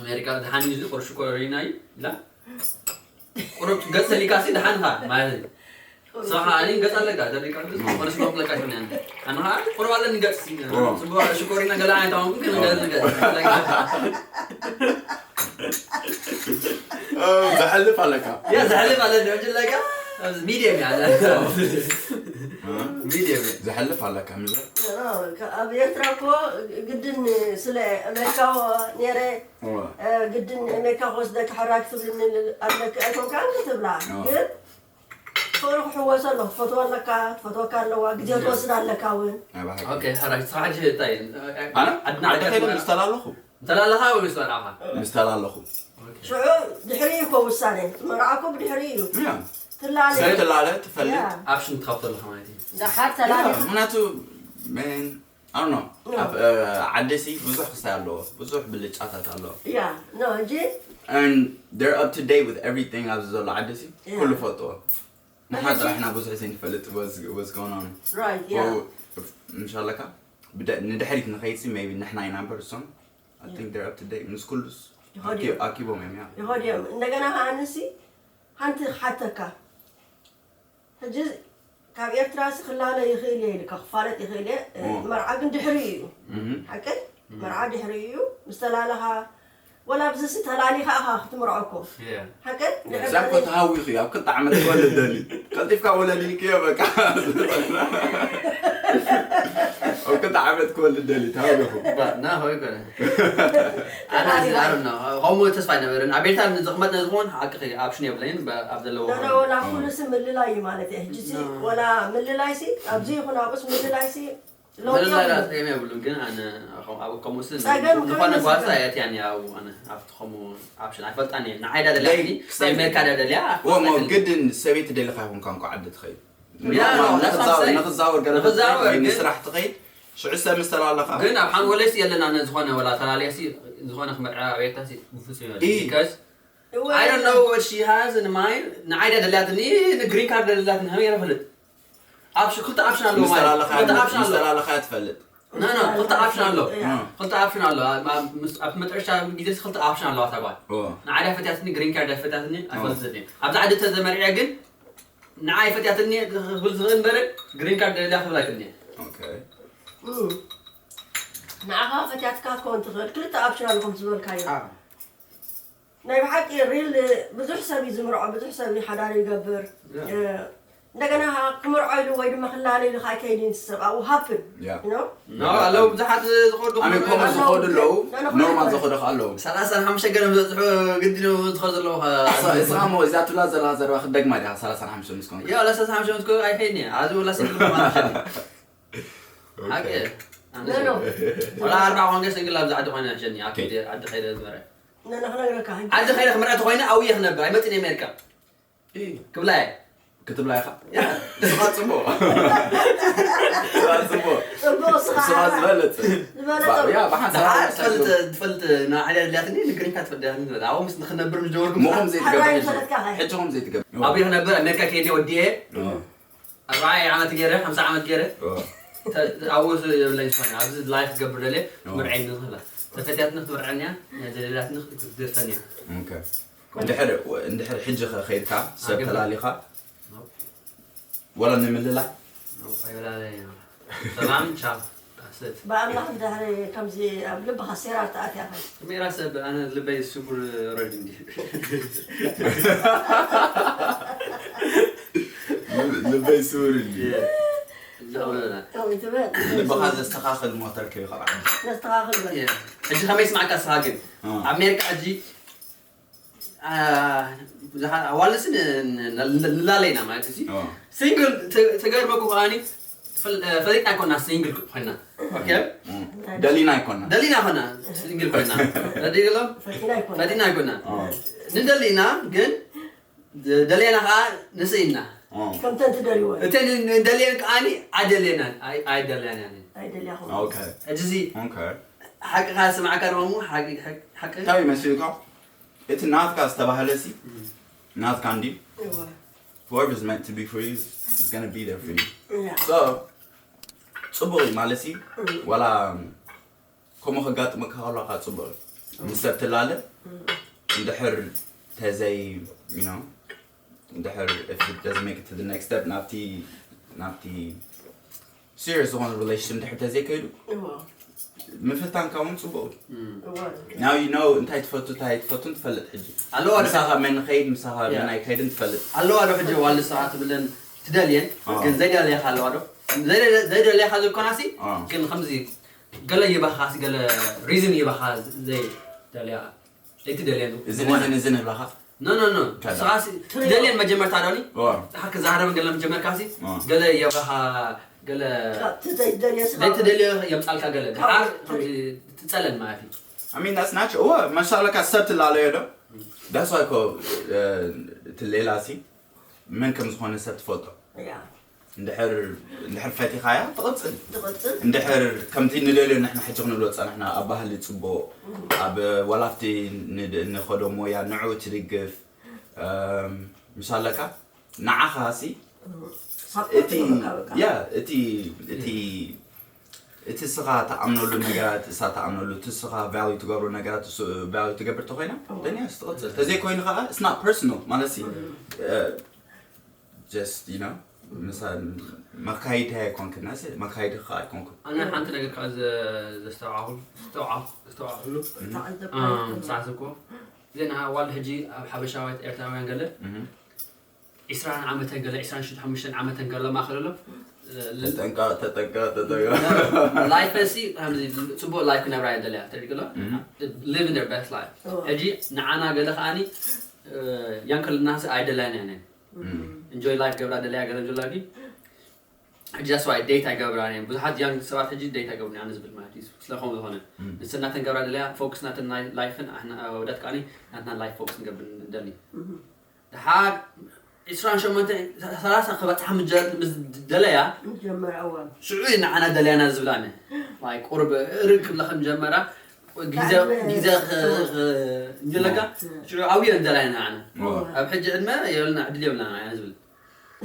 ኣሜሪካ ድሓን እዩ ቁርሺ ኮሪና እዩ ኢላ ቁሩብ ገጽ ተሊካ ሲ ድሓንኻ ማለት እዩ። ስኻ ኣሊ ገጽ ኣለካ ተሊካ ግን ቁርሺ ኮፍለካ ሽኮይና ኣንኻ ቁሩብ ኣለኒ ገጽ ሲ እወ። ጽቡቅ ሽኮሪና ገለ ኣይታወቅኩ ግን ገለ ነገር እ፣ ዘሕልፍ ኣለካ። ያ ዘሕልፍ ኣለኒ ወጅለካ ሚድየም ያለ እ? ሚድየም ዘሕልፍ ኣለካ ምዘ ኖ፣ ኖ፣ ከ- ኣብ ኤርትራ እኮ ግድን ስለ ኣሜሪካዊ ነይረ እወ። እ፣ ግድን ኣሜሪካ ክወስደካ ሕራይ ክትብልኒ ኣለክ ኣይኮንካን ክትብላ ኖ። ግን ፍቅሪ ክሕወሶ ኣሎ ክትፈትዎ ኣለካ ትፈትወካ ኣለዋ ግዜ ትወስድ ኣለካ እውን ናይ ባህሪ። ኦኬ ሕራይ ስራሕ ታይ ኣነ ኣድና ዓዲ ከይደ ምስ ተላለኹ እንተላለኻ ወይ ምስ ተላለኻ ምስ ተላለኹ ሽዑ ድሕሪ እዩ እኮ ውሳነ ትመርዓኮ ብድሕሪ እዩ ያ። ትላለ ሰብ ትላለ ትፈልጥ ያ ኣፕሽን ትኸፍቶ ኣለኻ ማለት እዩ። ደሓር ተላለ ምክንያቱ ሜን ኣኖ ኣብ እ፣ ዓዲ ሲ ብዙሕ ክስታይ ኣለዎ ብዙሕ ብልጫታት ኣለዎ ያ ኖ እንጂ and they're up to date with everything ኣብዚ ዘሎ ዓዲ ሲ Yeah. ኩሉ ፈልጥዎ ንሓ ሕጂ- ጥራሕና ብዙሕ ዘይንፈልጥ was was going on right ያ ምሻለካ ንድሕሪት ንኸይድ ሲ maybe ንሕና ኢና እምበር እሶም I think they're up to date ምስ ኩሉስ ይኸድዮም ኣኪቦም እዮም ያ ይኸድዮም እንደገና ከዓ ንሲ ሓንቲ ክሓተካ ሕጂ ካብ ኤርትራ ሲ ክላለ ይኽእል እየ ኢልካ ክፋለጥ ይኽእል እየ ኦ። መርዓ ግን ድሕሪ እዩ Mhm. ሓቂ መርዓ ድሕሪ እዩ ምስ ተላለኻ ወላ ኣብዚ ሲ ተላሊኻ ኢኻ ክትምርዖ እኮ ሓቂ ድሕሪ እዛ እኮ ተሃዊኹ እዩ ኣብ ክልተ ዓመት ክወልድ ደሊ ቀልጢፍካ ወለድ ኢልክዮ በቃ ኣብ ክልተ ዓመት ክወልድ ደሊ ተሃዊኹ ና ሆይ ኮነ ኣናዚዛርም ነው ከምኡ ተስፋ ኣይነበረን ኣብ ቤታ ዝቕመጥ ነዝኾን ሓቂ ኣፕሽን የብለይን ኣብ ዘለዎ ዶዶ ወላ ኩሉ ሲ ምልላይ እዩ ማለት እየ ሕጂ ሲ ወላ ምልላይ ሲ ኣብዚ ይኹን ኣብኡስ ምልላይ ሲ ለውጢ ምልላይ የብሉን። ራስ የብሉን ግን ኣነ ከምኡ ስ ጸገም ዝኾነ ከመይ ጓሳ መስለካ? እያ ትያኒ ኣብኡ ኣነ ኣብቲ ከምኡ ኣፕሽን ኣይፈልጣን እየ ንዓይዳ ደልያ ደይ- ናይ ኣሜሪካ ደልያ ወሞ ግድን ሰበይቲ ደሊኻ ይኹን ኳንኳ ዓዲ ትኸይድ ያ፣ ንኽዛወር ንኽዛወር ገለ ግን- ንስራሕ ትኸይድ ሽዑ ሰብ ምስ ተላለኻ ግን ኣብ ሓንጎለይስ የለና ዝኾነ ወላ ተላለያ ሲ ዝኾነ ክመርዓ ቤታ ሲ ብፍጹም የለ ኢ። because እወ፣ I don't know what she has in mind ንዓይዳ ደልያትኒ ንግሪን ካርድ ደልያትኒ ከመይ ገይረ ፈልጥ ኣብ ክልተ ኣፕሽን ኣለዎ ምስ ማለት ተላለኻ ክልተ ኣፕሽን ምስ ኣለዎ ተላለኻ ትፈልጥ ና ና ክልተ ኣፕሽን ኣሎ ያ። እ። ክልተ ኣፕሽን ኣሎ ኣብ- ኣብ- ምስ- ኣብ መጨረሻ ግዜ ክልተ ኣፕሽን ኣለዋ ተባል ኦ ንዓዳ ፈትያትኒ ግሪን ካርድ ፈትያትኒ ኣይፈልጥን እየ ኣብዚ ዓዲ ተዘመርዕያ ግን ንዓይ ፈትያትኒ ክብል ዝኽእል እምበር ግሪን ካርድ ደልያ ክብል ኣይክእልን እየ ኦኬ እም። ንዓኻ ፈትያትካ ትኸውን ትኽእል ክልተ ኣፕሽን ኣሎ ከም ዝበልካዮ ናይ ብሓቂ ሪል ብዙሕ ሰብ እዩ ዝምርዖ ብዙሕ ሰብ እዩ ሓዳር ይገብር ያ። እ፣ እንደገና ክምርዖ ኢሉ ወይ ድማ ክላለ ኢሉ ከዓ ከይድ እዩ ሰብ ኣብኡ ሃፕን ያ ኖ ኖ ኣለዉ ብዙሓት ዝኸዱ ኣነ ኮመ ኣለዉ፣ ዝኸዱ ኣለዉ ግን ኣነ ኖርማል ኮመ ዝኸዱ ኣለዉ ሰላሳን ሓሙሽተ ገለ ዝበፅሑ ግዲ ዝኸዱ ዘለዉ እስኻ እሞ እዚኣ ትብላ ዘላ ዘረባ ክደግማ ዲኻ ሰላሳን ሓሙሽተ ምስ ኮንካ ያ ለሰላሳ ሓሙሽተ ምስ ኣይከይድን እየ ኣብዚ ወላ ሲንግል ማለት ሓቂ ኖ ኖ ወላ ኣርባዓ ኮንገስ እንግል ኣብዚ ዓዲ ኮይነ ሕሸኒ ኣብ ኦኬ። ዓዲ ከይደ ዝመረ ነነ ክነግረካ ሕጂ ዓዲ ከይደ ክምርዐ ተኮይነ ኣብየ ክነብር ኣይመፅን ኣሜሪካ እይ፣ ክብላ እየ ክትብላ ኢኻ ንስኻ ፅቡቕ ንስኻ ፅቡቕ ፅቡቕ እስኻ ንስኻ ዝበለፅ ዝበለፀ ያ ብሓንሳ ደሓር ትፈልጥ ትፈልጥ ንዓዳ ድልያትኒ ንግሪንካ ትፈልጥ ድልያትኒ ትፈልጥ ኣብኡ ምስ ንክነብር ምስ ጀመርኩ ምኹም ዘይትገብር ሓራይ ሕጂ ፈለጥካ ኸ? ሕጂ ኹም ዘይትገብር ኣብየ ክነብር ኣሜሪካ ከይደ ወዲየ ኣርባዓ ዓመት ገይረ ሓምሳ ዓመት ገይረ ኦ። ኣብኡ የብለኝ ዝኾነ ኣብዚ ላይፍ ክገብር ደልየ ኦ። ትምርዐኒ ትኽእላ ተፈትያትኒ ክትምርዐኒ እያ ናይ ዘደልያትኒ ክትገድፈኒ እያ ኦኬ። እንድሕር እንድሕር ሕጂ ከ ከይድካ ሰብ ኣገባብ። ተላሊኻ ወላ ንምልላይ ኣይበላለይ ሰላም ቻው ዳስት ብኣምላኽ ድሕሪ ከምዚ ኣብ ልብኻ ሴራ ተኣትያ ኸ ሜራ ሰብ ኣነ ልበይ ስጉር ረድ እንዲ ልበይ ስውር እንዲ እንደ ከምኡ ትበል። ልብኻ ዘስተኻኽል ሞተር ከይኸዓ። ነስተኻኽል በል። ሕጂ ከመይ ስማዕካ ስኻ ግን እ። ኣብ ኣሜሪካ ሕጂ አ፣ ብዙሓት ኣዋልድስ ን- ን- ን- ንላለ ኢና ማለት እዚ ኦ። ሲንግል ተ- ተገርመኩ ከዓኒ ፈል- ፈሊጥና ኣይኮና ሲንግል ኮይና ኦኬ እ። ደሊና ኣይኮና። ደሊና ኮና ሲንግል ኮይና ረዲግሎ ፈቲና ይኮን ፈሊጥና ኣይኮና ኦ። ንደሊና ግን ደ- ደሊና ከዓ ንስኢና ኦ። ከምተን ትደልይወን እተን ንደልየን ከዓኒ ኣይደልየናን ኣይ- ኣይደልያናን ኣይደልያኹም ኦኬ። ሕጂ እዚ ኦኬ። ሓቅኻ ስማዕካ ደሞ ሓቂ ሓቂ- ሓቂ እንታይ ይመስልካ? እቲ ናትካ ዝተባህለ ሲ ናትካ እንዲ እወ whoever's meant to be for you is gonna be there for you. ያ So ጽቡቕ እዩ ማለት እዩ። ዋላ ከምኡ ከጋጥመካ ከሎ ከዓ ጽቡቕ እዩ። ምስ ሰብ ትላለ እንድሕር ተዘይ you know እንድሕር if it doesn't make it to the next step ናብቲ ናብቲ serious ዝኾነ relationship እንድሕር ተዘይከይዱ እወ ምፍታንካ እውን ጽቡቕ እዩ። እወ Now you know እንታይ ትፈቱ እንታይ ትፈቱን ትፈልጥ ሕጂ ኣለዋ ምሳኻ መን ንኸይድ ምሳኻ Yeah. መን ኣይከይድን ትፈልጥ። ኣለዋ ዶ ሕጂ ዋልሳ ትብለን ትደልየን ኣዎ። ግን ዘይደልያኻ ኣለዋ ዶ ዘይደ- ዘይደልያኻ ዝኾናሲ ኣዎ። ግን ከምዚ ገለ ይባኻሲ ገለ ሪዝን ይባኻ ዘይደልያ ዘይትደልየን እዝን እዝን እዝን ህላኻ ኖ ኖ ኖ ከላ። ስኻሲ ትደልየን መጀመርታ ዶኒ ኦ ሓክ ዛረበን ገለ መጀመርካሲ ኦ። ገለ የባኻ ገለ ካብቲ ዘይደልየ ስኻ ዘይትደልዮ የምጻልካ ገለ ድሓር ካብ- ከምዚ ትጸለን ማለት እዩ I mean that's natural. እወ መሳለካ ሰብ ትላለዮ ዶ that's why እኮ እቲ ሌላ ሲ መን ከም ዝኾነ ሰብ ትፈልጦ ያ እንድሕር እንድሕር ፈቲኻያ ትቕጽል ትቕጽል እንድሕር ከምቲ ንደልዮ ንሕና ሕጂ ክንብሎ ጸናሕና ኣብ ባህሊ ጽቡቕ ኣብ ዋላፍቲ ንድ- ንኸዶ ሞያ ንዑ ትድግፍ እም፣ ምሳለካ ንዓኻ ሲ እቲ ያ እቲ እቲ እቲ ስኻ ተኣምነሉ ነገራት እሳ ተኣምነሉ እቲ ስኻ value ትገብሩ ነገራት እሱ value ትገብር ተኮይና then yes ትቕጽል ተዘይኮይኑ ከዓ it's not personal ማለት ሲ just you know ምሳ መካይድ ኣይኮንክና መካይድ ከዓ ኣይኮንኩን ኣነ ሓንቲ ነገር ከዓ ዘ- ዘስተውዓኹ- ዝተውዓ- ዝተውዓኹሉ ተዓዘብ ሳዕስኮ ዜና ዋል ሕጂ ኣብ ሓበሻውያን ኤርትራውያን ገለ እህ። ዒስራን ዓመተን ገለ ዒስራን ሓሙሽተን ዓመተን ገለ ማእኸለሎም ተጠንቀቕ ተጠንቀቕ ተጠንቀቕ ላይፈሲ ጽቡቅ ላይፍ ክነብራ እየ ደልያ ተሪቅሎ እህ። living their best life እዎ። ሕጂ ንዓና ገለ ከዓኒ ያንከልናስ ኣይደላያን እያ እም። enjoy life ገብራ ደለያ ገለ ጆላጊ ሕጂ that's why date ኣይገብራን እየን ብዙሓት young ሰባት ሕጂ date ኣይገብሩን ኣነ ዝብል ማለት እዩ ስለኾም ዝኾነ እም። ንሰናተን ገብራ ደለያ focus ናተን ናይ life ን ኣሕና ወዳት ከዓኒ ናትና life focus ንገብር ንደሊ ድሓር ዒስራን ሸሞንተን ሰላሳ ክበጽሓ ምስ ደለያ ጀመር እዋን ሽዑ እዩ ንዓና ደልያና ዝብላነ ማይ ቁርብ ርቅ ክብላ ከም ጀመራ ግዜ ግዜ እንጀለካ ሽዑ ዓብዮ ደላይና ንዓና ኣብ ሕጂ ዕድመ የብልና ዕድል የብልና ንዓና ዝብል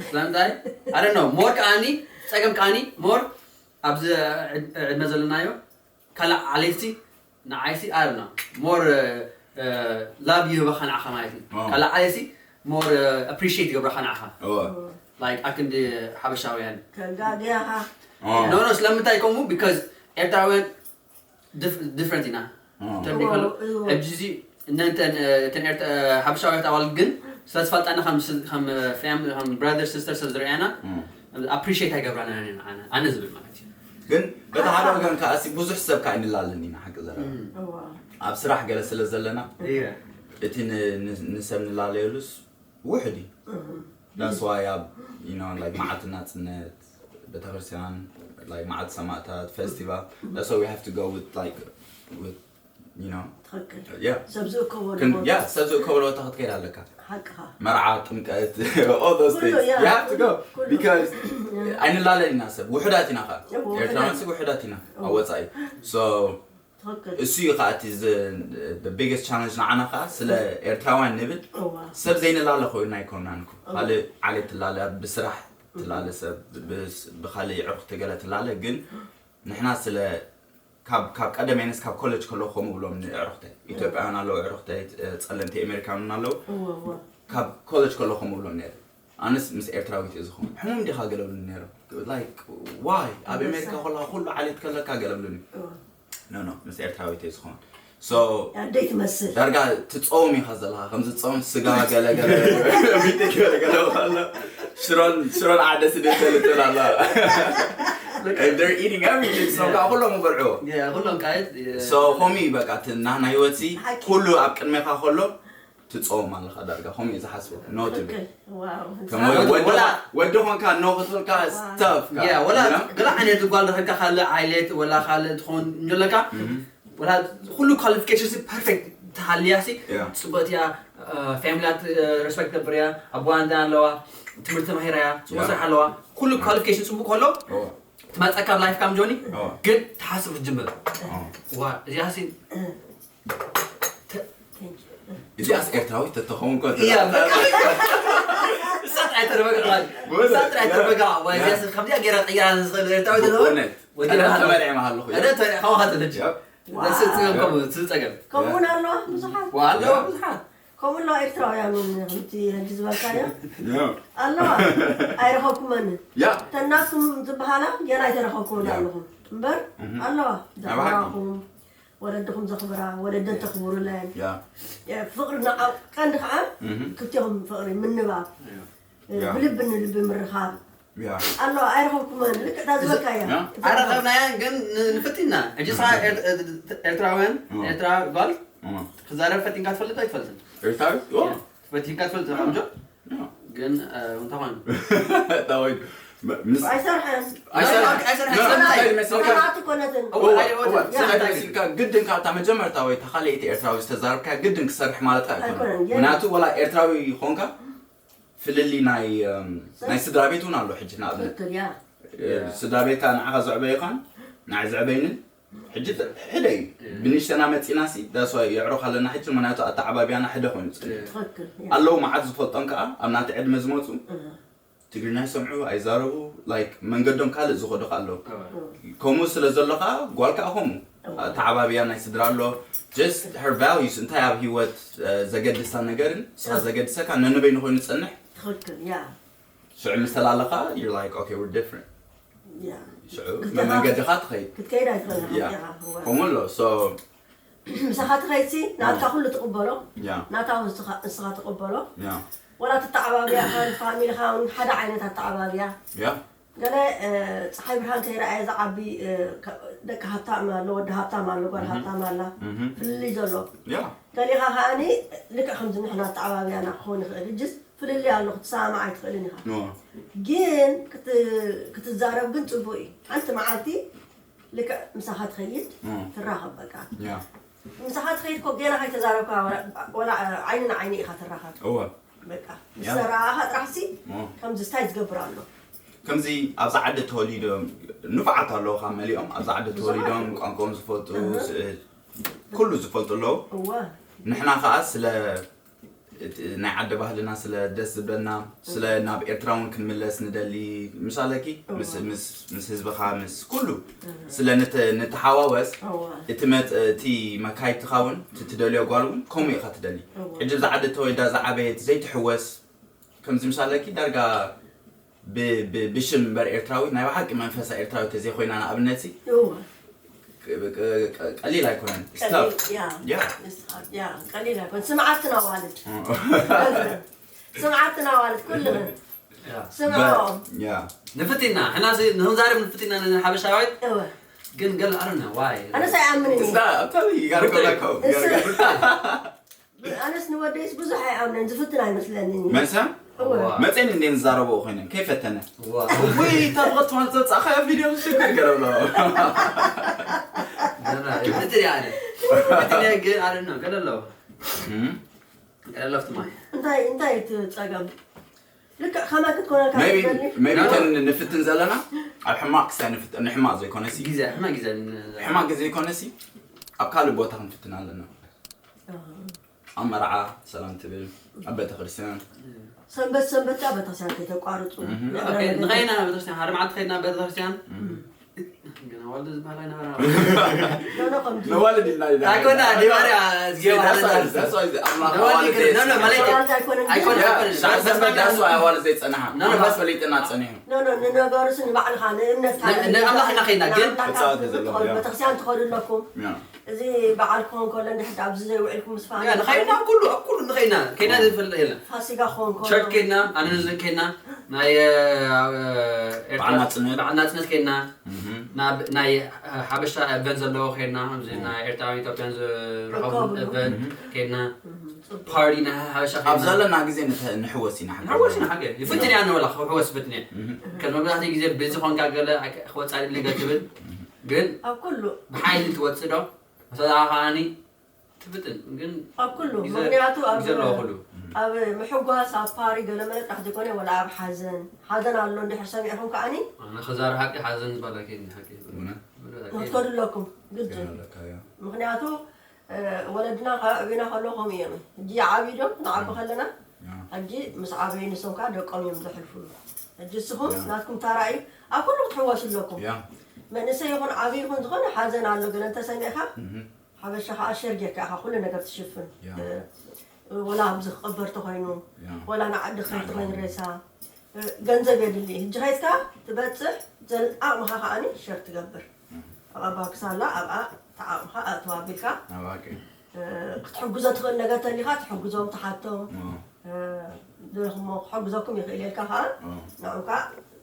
ስለምንታይ ኣደ ነው more ከዓኒ ጸገም ከዓኒ more ኣብዚ ዕድመ ዘለናዮ ካልእ ዓሌትሲ ንዓይሲ ኣደ ነው more love ይህበኻ ንዓኻ ማለት እዩ ካልእ ዓሌትሲ more appreciate ይገብረኻ ንዓኻ like ኣክንዲ ሓበሻውያን ተጋጊኻ no no ስለምንታይ ከምኡ because ኤርትራውያን different ኢና ተርዲከሎ ሕጂ እዚ እነንተን እተን ሓበሻውያን ኣዋልድ ግን ስለዝፈልጣና ከም brothers sisters ስለዝረኣያና appreciate ኣይገብራና ኣነ ዝብል ማለት እዩ ግን በቲ ሓደ ወገን ከዓ ሲ ብዙሕ ሰብ ከዓ ይንላለን ኢና ሓቂ ዘረባ ኣብ ስራሕ ገለ ስለ ዘለና እቲ ንሰብ ንላለየሉስ ውሕድ እዩ that's why ኣብ you know like መዓልቲ ናፅነት ቤተክርስትያን like መዓልቲ ሰማእታት festival that's why we have to go with like with you know ትኽክል yeah ሰብ ዝእከቦ yeah ሰብ ዝእከቦ ቦታ ክትከይድ ኣለካ ሓቅኻ መርዓ ጥምቀት all those ኩሉ things yeah you have to go ኩሉ because ኣይንላለን ኢና ሰብ ውሕዳት ኢና ከዓ እዎ፣ ኤርትራውያን ውሕዳት። ሲ ውሕዳት ኢና ኣብ ወፃኢ so ትኽክል እሱ እዩ ከዓ እቲ the biggest challenge ንዓና ከዓ ስለ ኤርትራውያን ንብል እዋ ሰብ ዘይንላለ ኮይና ኣይኮናን እኮ ካልእ ዓሌት ትላለ ብስራሕ ትላለ ሰብ ብስ- ብካልእ የዕሩኽቲ ገለ ትላለ ግን ንሕና ስለ ካብ ካብ ቀደም የነስ ካብ ኮሌጅ ከለኹ ከምኡ ብሎም ንዕሩኽተይ ኢትዮጵያውያን ኣለዉ ዕሩኽተይ እ፣ ጸለምቲ ኣሜሪካውያን ኣለዉ እዋ እዋ ካብ ኮሌጅ ከለኹ ከምኡ ብሎም ነይረ ኣነስ ምስ ኤርትራዊት እየ ዝኸውን ሕሙም ዲኻ ገለብሉኒ ነይሮም like why ኣብ ኣሜሪካ ከለኻ ኩሉ ዓሌት ከለካ ገለብሉኒ እዋ no no ምስ ኤርትራዊት እየ ዝኸውን so ኣደይ ትመስል ዳርጋ ትፀውም ኢኻ ዘለኻ ከምዚ ፀውም ስጋ ገለ ገለ ቢትክ ገለ ገለ ኣሎ ሽሮን ሽሮን ዓደ ስደት ተልጥል ኣላ። And they're eating everything, so ካብ ኩሎም ይበልዕዎ። Yeah, ኩሎም ቃየት So ሆሚ በቃ እቲ ናህና ህይወት ሲ ኩሉ ኣብ ቅድሜኻ ከሎ ትፀውም ኣለኻ ዳርጋ። ሆሚ ዝሓስቦ ኖ ትብል። ዋው ከም ወዲ ወዲ ኾንካ ኖ ክትብልካ ስተፍ Yeah, ወላ ገለ ዓይነት ጓል ረኸብካ ካልእ ዓይነት ወላ ካልእ ትኾን እንጀለካ ወላ ኩሉ qualification ሲ perfect ተሃልያ ሲ Yeah. ፅቡቅ እያ። ፋሚሊ respect ተብር እያ። ኣቦዋ እንዳ ኣለዋ ትምህርቲ ተማሂራ እያ። ፅቡቅ ስራሕ ኣለዋ። ኩሉ qualification ፅቡቅ ከሎ ትመፀካ ኣብ ላይፍ ካም ጆኒ Oh. ግን ትሓስብ ክትጅምር ዋ እዚኣ ሲ እዚኣስ ኤርትራዊት ተተኸውን ኮ እያ በቃ እሳ ጥራይ ተረጋጋ እሳ ጥራይ ተረጋጋ ዋ እዚኣ ሲ ከምዚኣ ገይራ ቀይራ ዝኽእል ኤርትራዊ ተተኸውን እውነት ቀደም ተመሪዐ መሃለኹ እደ ተሪዕካ ዋካ ትልጅ Yep. ነስፅም ከምኡ ዝፀገም ከምኡ እውን ኣለዋ ብዙሓት ዋ ኣለዋ ብዙሓት ከምኡ ኣለዋ ኤርትራውያን እውን ከምቲ ሕጂ ዝበልካዮ ኣለዋ ኣይረኸብኩመን Yeah. ተናስኩም ዝበሃላ ገና ኣይተረኸብኩም Yeah. ኣለኹም እምበር ኣለዋ ኣብ ሓቂ። ዘኽብራኹም ወለድኹም ዘኽብራ ወለደን ተኽብሩለን Yeah. ፍቅሪ ንዓ- ቀንዲ ከዓ Mhm. ክልቲኹም ፍቅሪ ምንባብ Yeah. ብልቢ ንልቢ ምርኻብ Yeah. ኣሎ ኣይረኸብኩመን ልክዕታ ዝበልካያ Yeah. ኣረኸብናያን ግን ንፍቲና ሕጂ ስኻ ኤርትራውያን Mm. ኤርትራ ጓል Mm. ክዛረብ ፈቲንካ ትፈልጥ ኣይትፈልጥን ኤርትራዊ ፈቲንካ ትፈልጥ ከምጆ ግን እንታይ ኮይኑ ታወይ ምስ ኣይሰርሐን ኣይሰርሐን። ኣይሰርሐን። No, እንታይ መሰልካ? ሰማዕቲ ኮነትን እወ፣ እወ፣ እወ፣ እወ፣ እወ፣ ስለ እወ፣ መስልካ ግድን ካብታ መጀመርታ ወይ እታ ካልኣይቲ ኤርትራዊ ዝተዛረብካ ግድን ክሰርሕ ማለት ኣይኮነን። ኣይኮነን፣ ግን ምክንያቱ ወላ ኤርትራዊ ይኾንካ ፍልሊ ናይ እም፣ ናይ ስድራ ቤት እውን ኣሎ ሕጂ ንኣብነት ትክክል ያ እ፣ ስድራ ቤትካ ንዓኻ ዘዕበዩኻን ንዓይ ዘዕበይንን ሕጂ ሕደ እዩ። ብንሽተና መፂና ሲ that's why የዕሩኽ ኣለና ሕጂ ምክንያቱ ኣተዓባቢያና ሕደ ኮይኑ ፅንሕ ትክክል ያ ኣለዉ መዓት ዝፈልጦም ከዓ ኣብ ናቲ ዕድመ ዝመፁ ትግርኛ ይሰምዑ ኣይዛረቡ like መንገዶም ካልእ ዝኸዱ ከዓ ኣለዉ። ከምኡ ስለ ዘሎ ከዓ ጓል ከዓ ከምኡ ተዓባብያ ናይ ስድራ ኣሎ just her values እንታይ ኣብ ህይወት እ፣ ዘገድሳ ነገርን ንስኻ ዘገድሰካ ነንበይኑ ኮይኑ ዝፀንሕ ትክክል ያ ሽዑ ምስ ተላለኻ you're like okay we're different ያ ሽዑ መመንገድኻ ትኸይድ ክትከይድ ኣይትኽእልን ያ ሓቂኻ ከምኡ ኣሎ so ምሳኻ ትኸይድሲ ናትካ ኩሉ ትቕበሎ ያ ናታ እውን ንስኻ ንስኻ ትቕበሎ ያ ወላ ትተዓባብያ ኻን ፋሚሊኻ እውን ሓደ ዓይነት ኣተዓባብያ ያ ገለ እ፣ ፀሓይ ብርሃን ከይረኣየ ዝዓቢ እ፣ ከ- ደቂ ሃብታም ኣሎ ወዲ ሃብታም ኣሎ ጓል ሃብታም ኣላ Mhm. ፍልልይ ዘሎ ያ ገሊኻ ከዓኒ ልክዕ ከምዚ ንሕና ኣተዓባብያና ክኸውን ይኽእል እጅስ ፍልልይ ኣሎ ክትሰማማዕ ኣይትኽእልን ኢኻ ኖ ግን ክት- ክትዛረብ ግን ፅቡቅ እዩ ሓንቲ መዓልቲ ልክዕ ምሳኻ ትኸይድ ኖ ትራኸብ በቃ ያ ምሳኻ ትኸይድ ኮ ገና ከይተዛረብካ ወላ- ወላ ዓይኒ ንዓይኒ ኢኻ ትራኸብ እወ በቃ ምስ ያ። ተረኣኻ ጥራሕሲ ኖ ከምዚ ስታይ ዝገብር ኣሎ ከምዚ ኣብዛ ዓዲ ተወሊዶም ንፉዓት ኣለዉ ካብ መሊኦም ኣብዛ ዓዲ ተወሊዶም ቋንቋኦም ዝፈልጡ እህ። ስ- ኩሉ ዝፈልጡ ኣለዉ እወ ንሕና ከዓ ስለ እቲ ናይ ዓዲ ባህልና ስለ ደስ ዝብለና ስለ ናብ ኤርትራ እውን ክንምለስ ንደሊ ምሳለኪ ምስ- ምስ- ምስ ህዝብኻ ምስ ኩሉ ስለ ንተ- ንተሓዋወስ እወ እቲ መጥ- እቲ መካይድትኻ እውን እቲ ትደልዮ ጓል እውን ከምኡ ኢኻ ትደሊ እወ ሕጂ ብዛ ዓዲ ተወሊዳ ዝዓበየት ዘይትሕወስ ከምዚ ምሳለኪ ዳርጋ ብ- ብ- ብሽም እምበር ኤርትራዊ ናይ ብሓቂ መንፈሳ ኤርትራዊ ተዘይኮይና ንኣብነት ሲ እወ ቅ- ቅ- ቅ- ቀሊል ኣይኮነን ስታፍ ያ ያ ንስኻ- ያ ቀሊል ኣይኮን ስምዓትና ዋልድ ስምዓትና ዋልድ ኩልህን ስምዖ ያ ንፍቲና ሕና ንዛረብ ንፍቲና ንሓበሻዊት እወ ግን ገል ኣረና ዋይ ኣነስ ኣይኣምንን It's not, I'm telling you, you gotta go back home. You gotta go. ኣነስ ንወደይስ ብዙሕ ኣይኣምነን ዝፍትን ኣይመስለንን እዩ መንሳ እወ መፅን እንደ ንዛረበ ኮይነን ከይፈተነ ዋ ወይ ታብቐት ትማል ዘፃእኻዮ ቪድዮ ሽግር ገረብሎ ፍትን ያለ ፍትን ግን ኣረና ገለለው ገለለፍት ማይ እንታይ እንታይ እቲ ፀገም ልክዕ ከማይ ክትኮነልካ maybe ትደሊ maybe ተን ንፍትን ዘለና ኣብ ሕማቕ ክሳይ ንፍትን ንሕማቕ ዘይኮነሲ ግዜ ሕማ ግዜ ሕማቕ ግዜ ዘይኮነሲ ኣብ ካልእ ቦታ ክንፍትን ኣለና ኣብ መርዓ ሰላም ትብል ኣብ ቤተክርስትያን ሰንበት ሰንበት ካ ቤተክርስትያን ከይተቋርፁ Mhm. ንኸይና ቤተክርስትያን ሓደ መዓልቲ ከይድና ቤተክርስትያን ግን ኣዋልድ ዝበሃል ኣይነበረ ኖኖ ከምዚ ነዋልድ ኢልና ኢና ኣይኮና ዲባርያ ኣዋልድ ዘይፀንሓ ኣምላኽ ፈሊጥና ፀኒሑ ኖኖ ንነገሩስ ንባዕልኻ ንእምነትካ ንኣምላኽ ኢና ከይድና ግን ቤተክርስትያን ትኸዱ ኣለኩም እዚ በዓል ክኾን ከሎ እንድሕር ኣብዚ ዘይውዕልኩም ምስ ንኸይድና ኩሉ ኣብ ኩሉ ንኸይድና ከይድና ዘይፈልጥ የለን ፋሲጋ ክኾን ከሎ ቸርች ከይድና ኣነንዝን ከይድና ናይ ኣብ ኤርትራ በዓል ናጽነት። በዓል ናጽነት ከይድና እህ ናብ ናይ ሓበሻ ኤቨንት ዘለዎ ከይድና፣ ከምዚ ናይ ኤርትራን ኢትዮጵያን ዝረኸቡ ርኸብሉ። ኤቨንት ከይድና፣ ፓርቲ ናይ ሓበሻ ኣብ ከይድና ዘለና ግዜ ንተ- ንሕወስ ኢና ሓቂ ንሕወስ ኢና ሓቂ ይፍትን እያ ንበላ ክሕወስ ፍትን እያ። ከዚ መብዛሕትኡ ግዜ ብዚ ኾንካ ገለ ክወፃ ኢለ ገ ትብል፣ ግን ኣብ ኩሉ ብሓይሊ ትወፅእ ዶ? መሰላኻ ከዓኒ ትፍትን ግን ኣብ ኩሉ ግዜ- ምክንያቱ ኣብ ግዜ ኣለዎ ኩሉ። ኣብ ምሕጓስ ኣብ ፓሪ ገለመለ ጥራሕ ዘይኮነ፣ ወላ ኣብ ሓዘን ሓዘን ኣሎ እንድሕር ሰሚዕኹም ከዓኒ ኣነ ክዛር ሓቂ ሓዘን ዝበላ ከይኒ ሓቂ እውነት? ክትከዱ ኣለኩም ግድን። ኣለካ ያ ምክንያቱ እ፣ ወለድና ካብ ዕብና ከለኹም እዮም ሕጂ ይዓብዩ ዶም ንዓቢ ከለና ያ ሕጂ ምስ ዓበዩ ንሶም ከዓ ደቆም እዮም ዘሕልፉሉ። ሕጂ እስኹም ያ። ናትኩም ታራ እዩ ኣብ ኩሉ ክትሕወሱ ኣለኩም። ያ መንእሰይ ይኹን ዓብዪ ይኹን ዝኾነ ሓዘን ኣሎ ገለ እንተሰሚዕካ እህ ሓበሻ ከዓ ሸር ጌርካ ኢኻ ኩሉ ነገር ትሽፍን። ያ። እ፣ ወላ ኣብዚ ክቕበር ተኾይኑ ያ ወላ ንዓዲ ክኸይድ ተኾይኑ ሬሳ እ፣ ገንዘብ የድሊ። ሕጂ ኸይድካ ትበፅሕ ዘልኣቕምኻ ከዓኒ ሸር ትገብር። ኣብኣ ባክስ ኣላ ኣብኣ ተዓቕምኻ ኣእተዋ ኣቢልካ ኣባቂ እ፣ ክትሕግዞ ትኽእል ነገር ተሊኻ ትሕግዞም ትሓቶም። እ፣ ደኹሞ ክሕግዘኩም ይኽእል ኢልካ ከዓ ንዑ ከዓ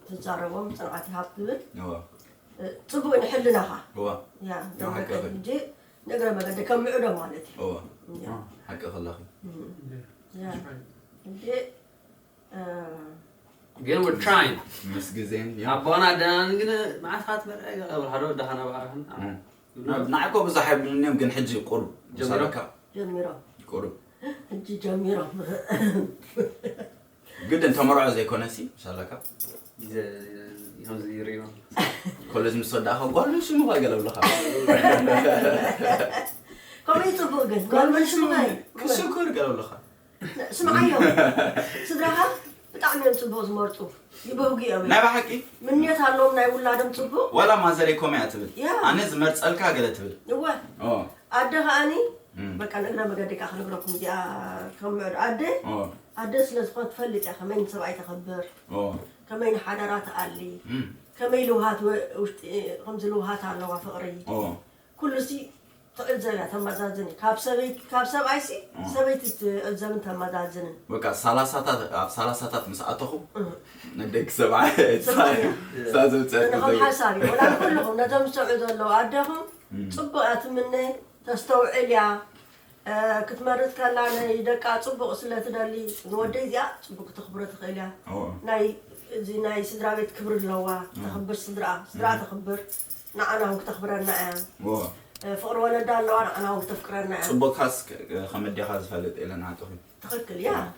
ትዛረቦም ጽንዓት ይሃብ ትብል። እ፣ ጽቡቅ ንሕልናኻ እዋ ያ ንሓቂ ደበቀ ኸ- ሕጂ ንእግረ መገዲ ከም ምዕዶ ማለት እዩ። እዋ ያ ሓቂ ከላኺ ያ ሕጂ እ፣ ግን we're trying ምስ ግዜን ያ ኣቦና ኣደናን ግን መዓት ኻት መርአ ሓደ ወዳኻ ናባኻ ንዓኮ ብዙሕ ኣይብሉን እዮም ግን ሕጂ ቁሩብ ጀሚሮም? ሳለካ ጀሚሮ ቁሩብ ሕጂ ጀሚሮም ግድን ተመርዖ ዘይኮነሲ ሳለካ ከምዚ ይሪኦ ኮሌጅ ምስ ወዳእካ ጓል ሽሙ ባ ገለ ብለኻ ከምኡ እዩ ጽቡቅ ግን ጓል መልሲ ምባይ ክሽኩር ገለ ብለኻ ስምዓዮ ስድራኻ ብጣዕሚ እዮም ጽቡቅ ዝመርጹ ይበህጉ እዮም ናይ ብሓቂ ምንየት ኣለዎም ናይ ውላዶም ጽቡቅ ዋላ ማዘረይ ኮመ እያ ትብል ያ። ኣነ ዝመርፀልካ ገለ ትብል እወ ኦ ኣደ ከኣኒ እም። በቃ ንእግረ መገዲ ከዓ ክነግረኩም እዚኣ ከም ምዕዶ ኣደ ኦ ኣደ ስለ ዝኾነ ትፈልጥ እያ ከመይ ንሰብኣይ ተኸብር ኦ ከመይ ንሓደራ ትኣሊ እም። ከመይ ልውሃት ወ- ውሽጢ ከምዚ ልውሃት ኣለዋ ፍቕሪ ኦ ኩሉ ሲ ትዕዘብ እያ ተመዛዝን እዩ ካብ ሰበይቲ ካብ ሰብኣይ ሲ ኦ። ሰበይቲ ትዕዘብን ተመዛዝንን በቃ ሰላሳታት ኣብ ሰላሳታት ምስ ኣተኹ እህ። ንደቂ ሰብዓ ሰብዓ እያ። ሳዘውፅአት ንኹም ሓሳብ እዩ ወላ ኩልኹም ነቶም ዝሰምዑ ዘለዉ ኣደኹም እም። ፅቡቅ እያ ትምነ ተስተውዕል እያ እ፣ ክትመርፅ ከላ ናይ ደቃ ፅቡቅ ስለ ትደሊ ንወደይ እዚኣ ፅቡቅ ክትኽብሮ ትኽእል እያ ኦ ናይ እዚ ናይ ስድራ ቤት ክብሪ ኣለዋ ተኽብር ስድራ ስድራ ተኽብር ንዓና እውን ክተኽብረና እያ ኦ እ፣ ፍቅሪ ወለዳ ኣለዋ ንዓና እውን ክተፍቅረና እያ ፅቡቅካስ ከመዲኻ ዝፈልጥ የለን ኣጥኹ ትኽክል እያ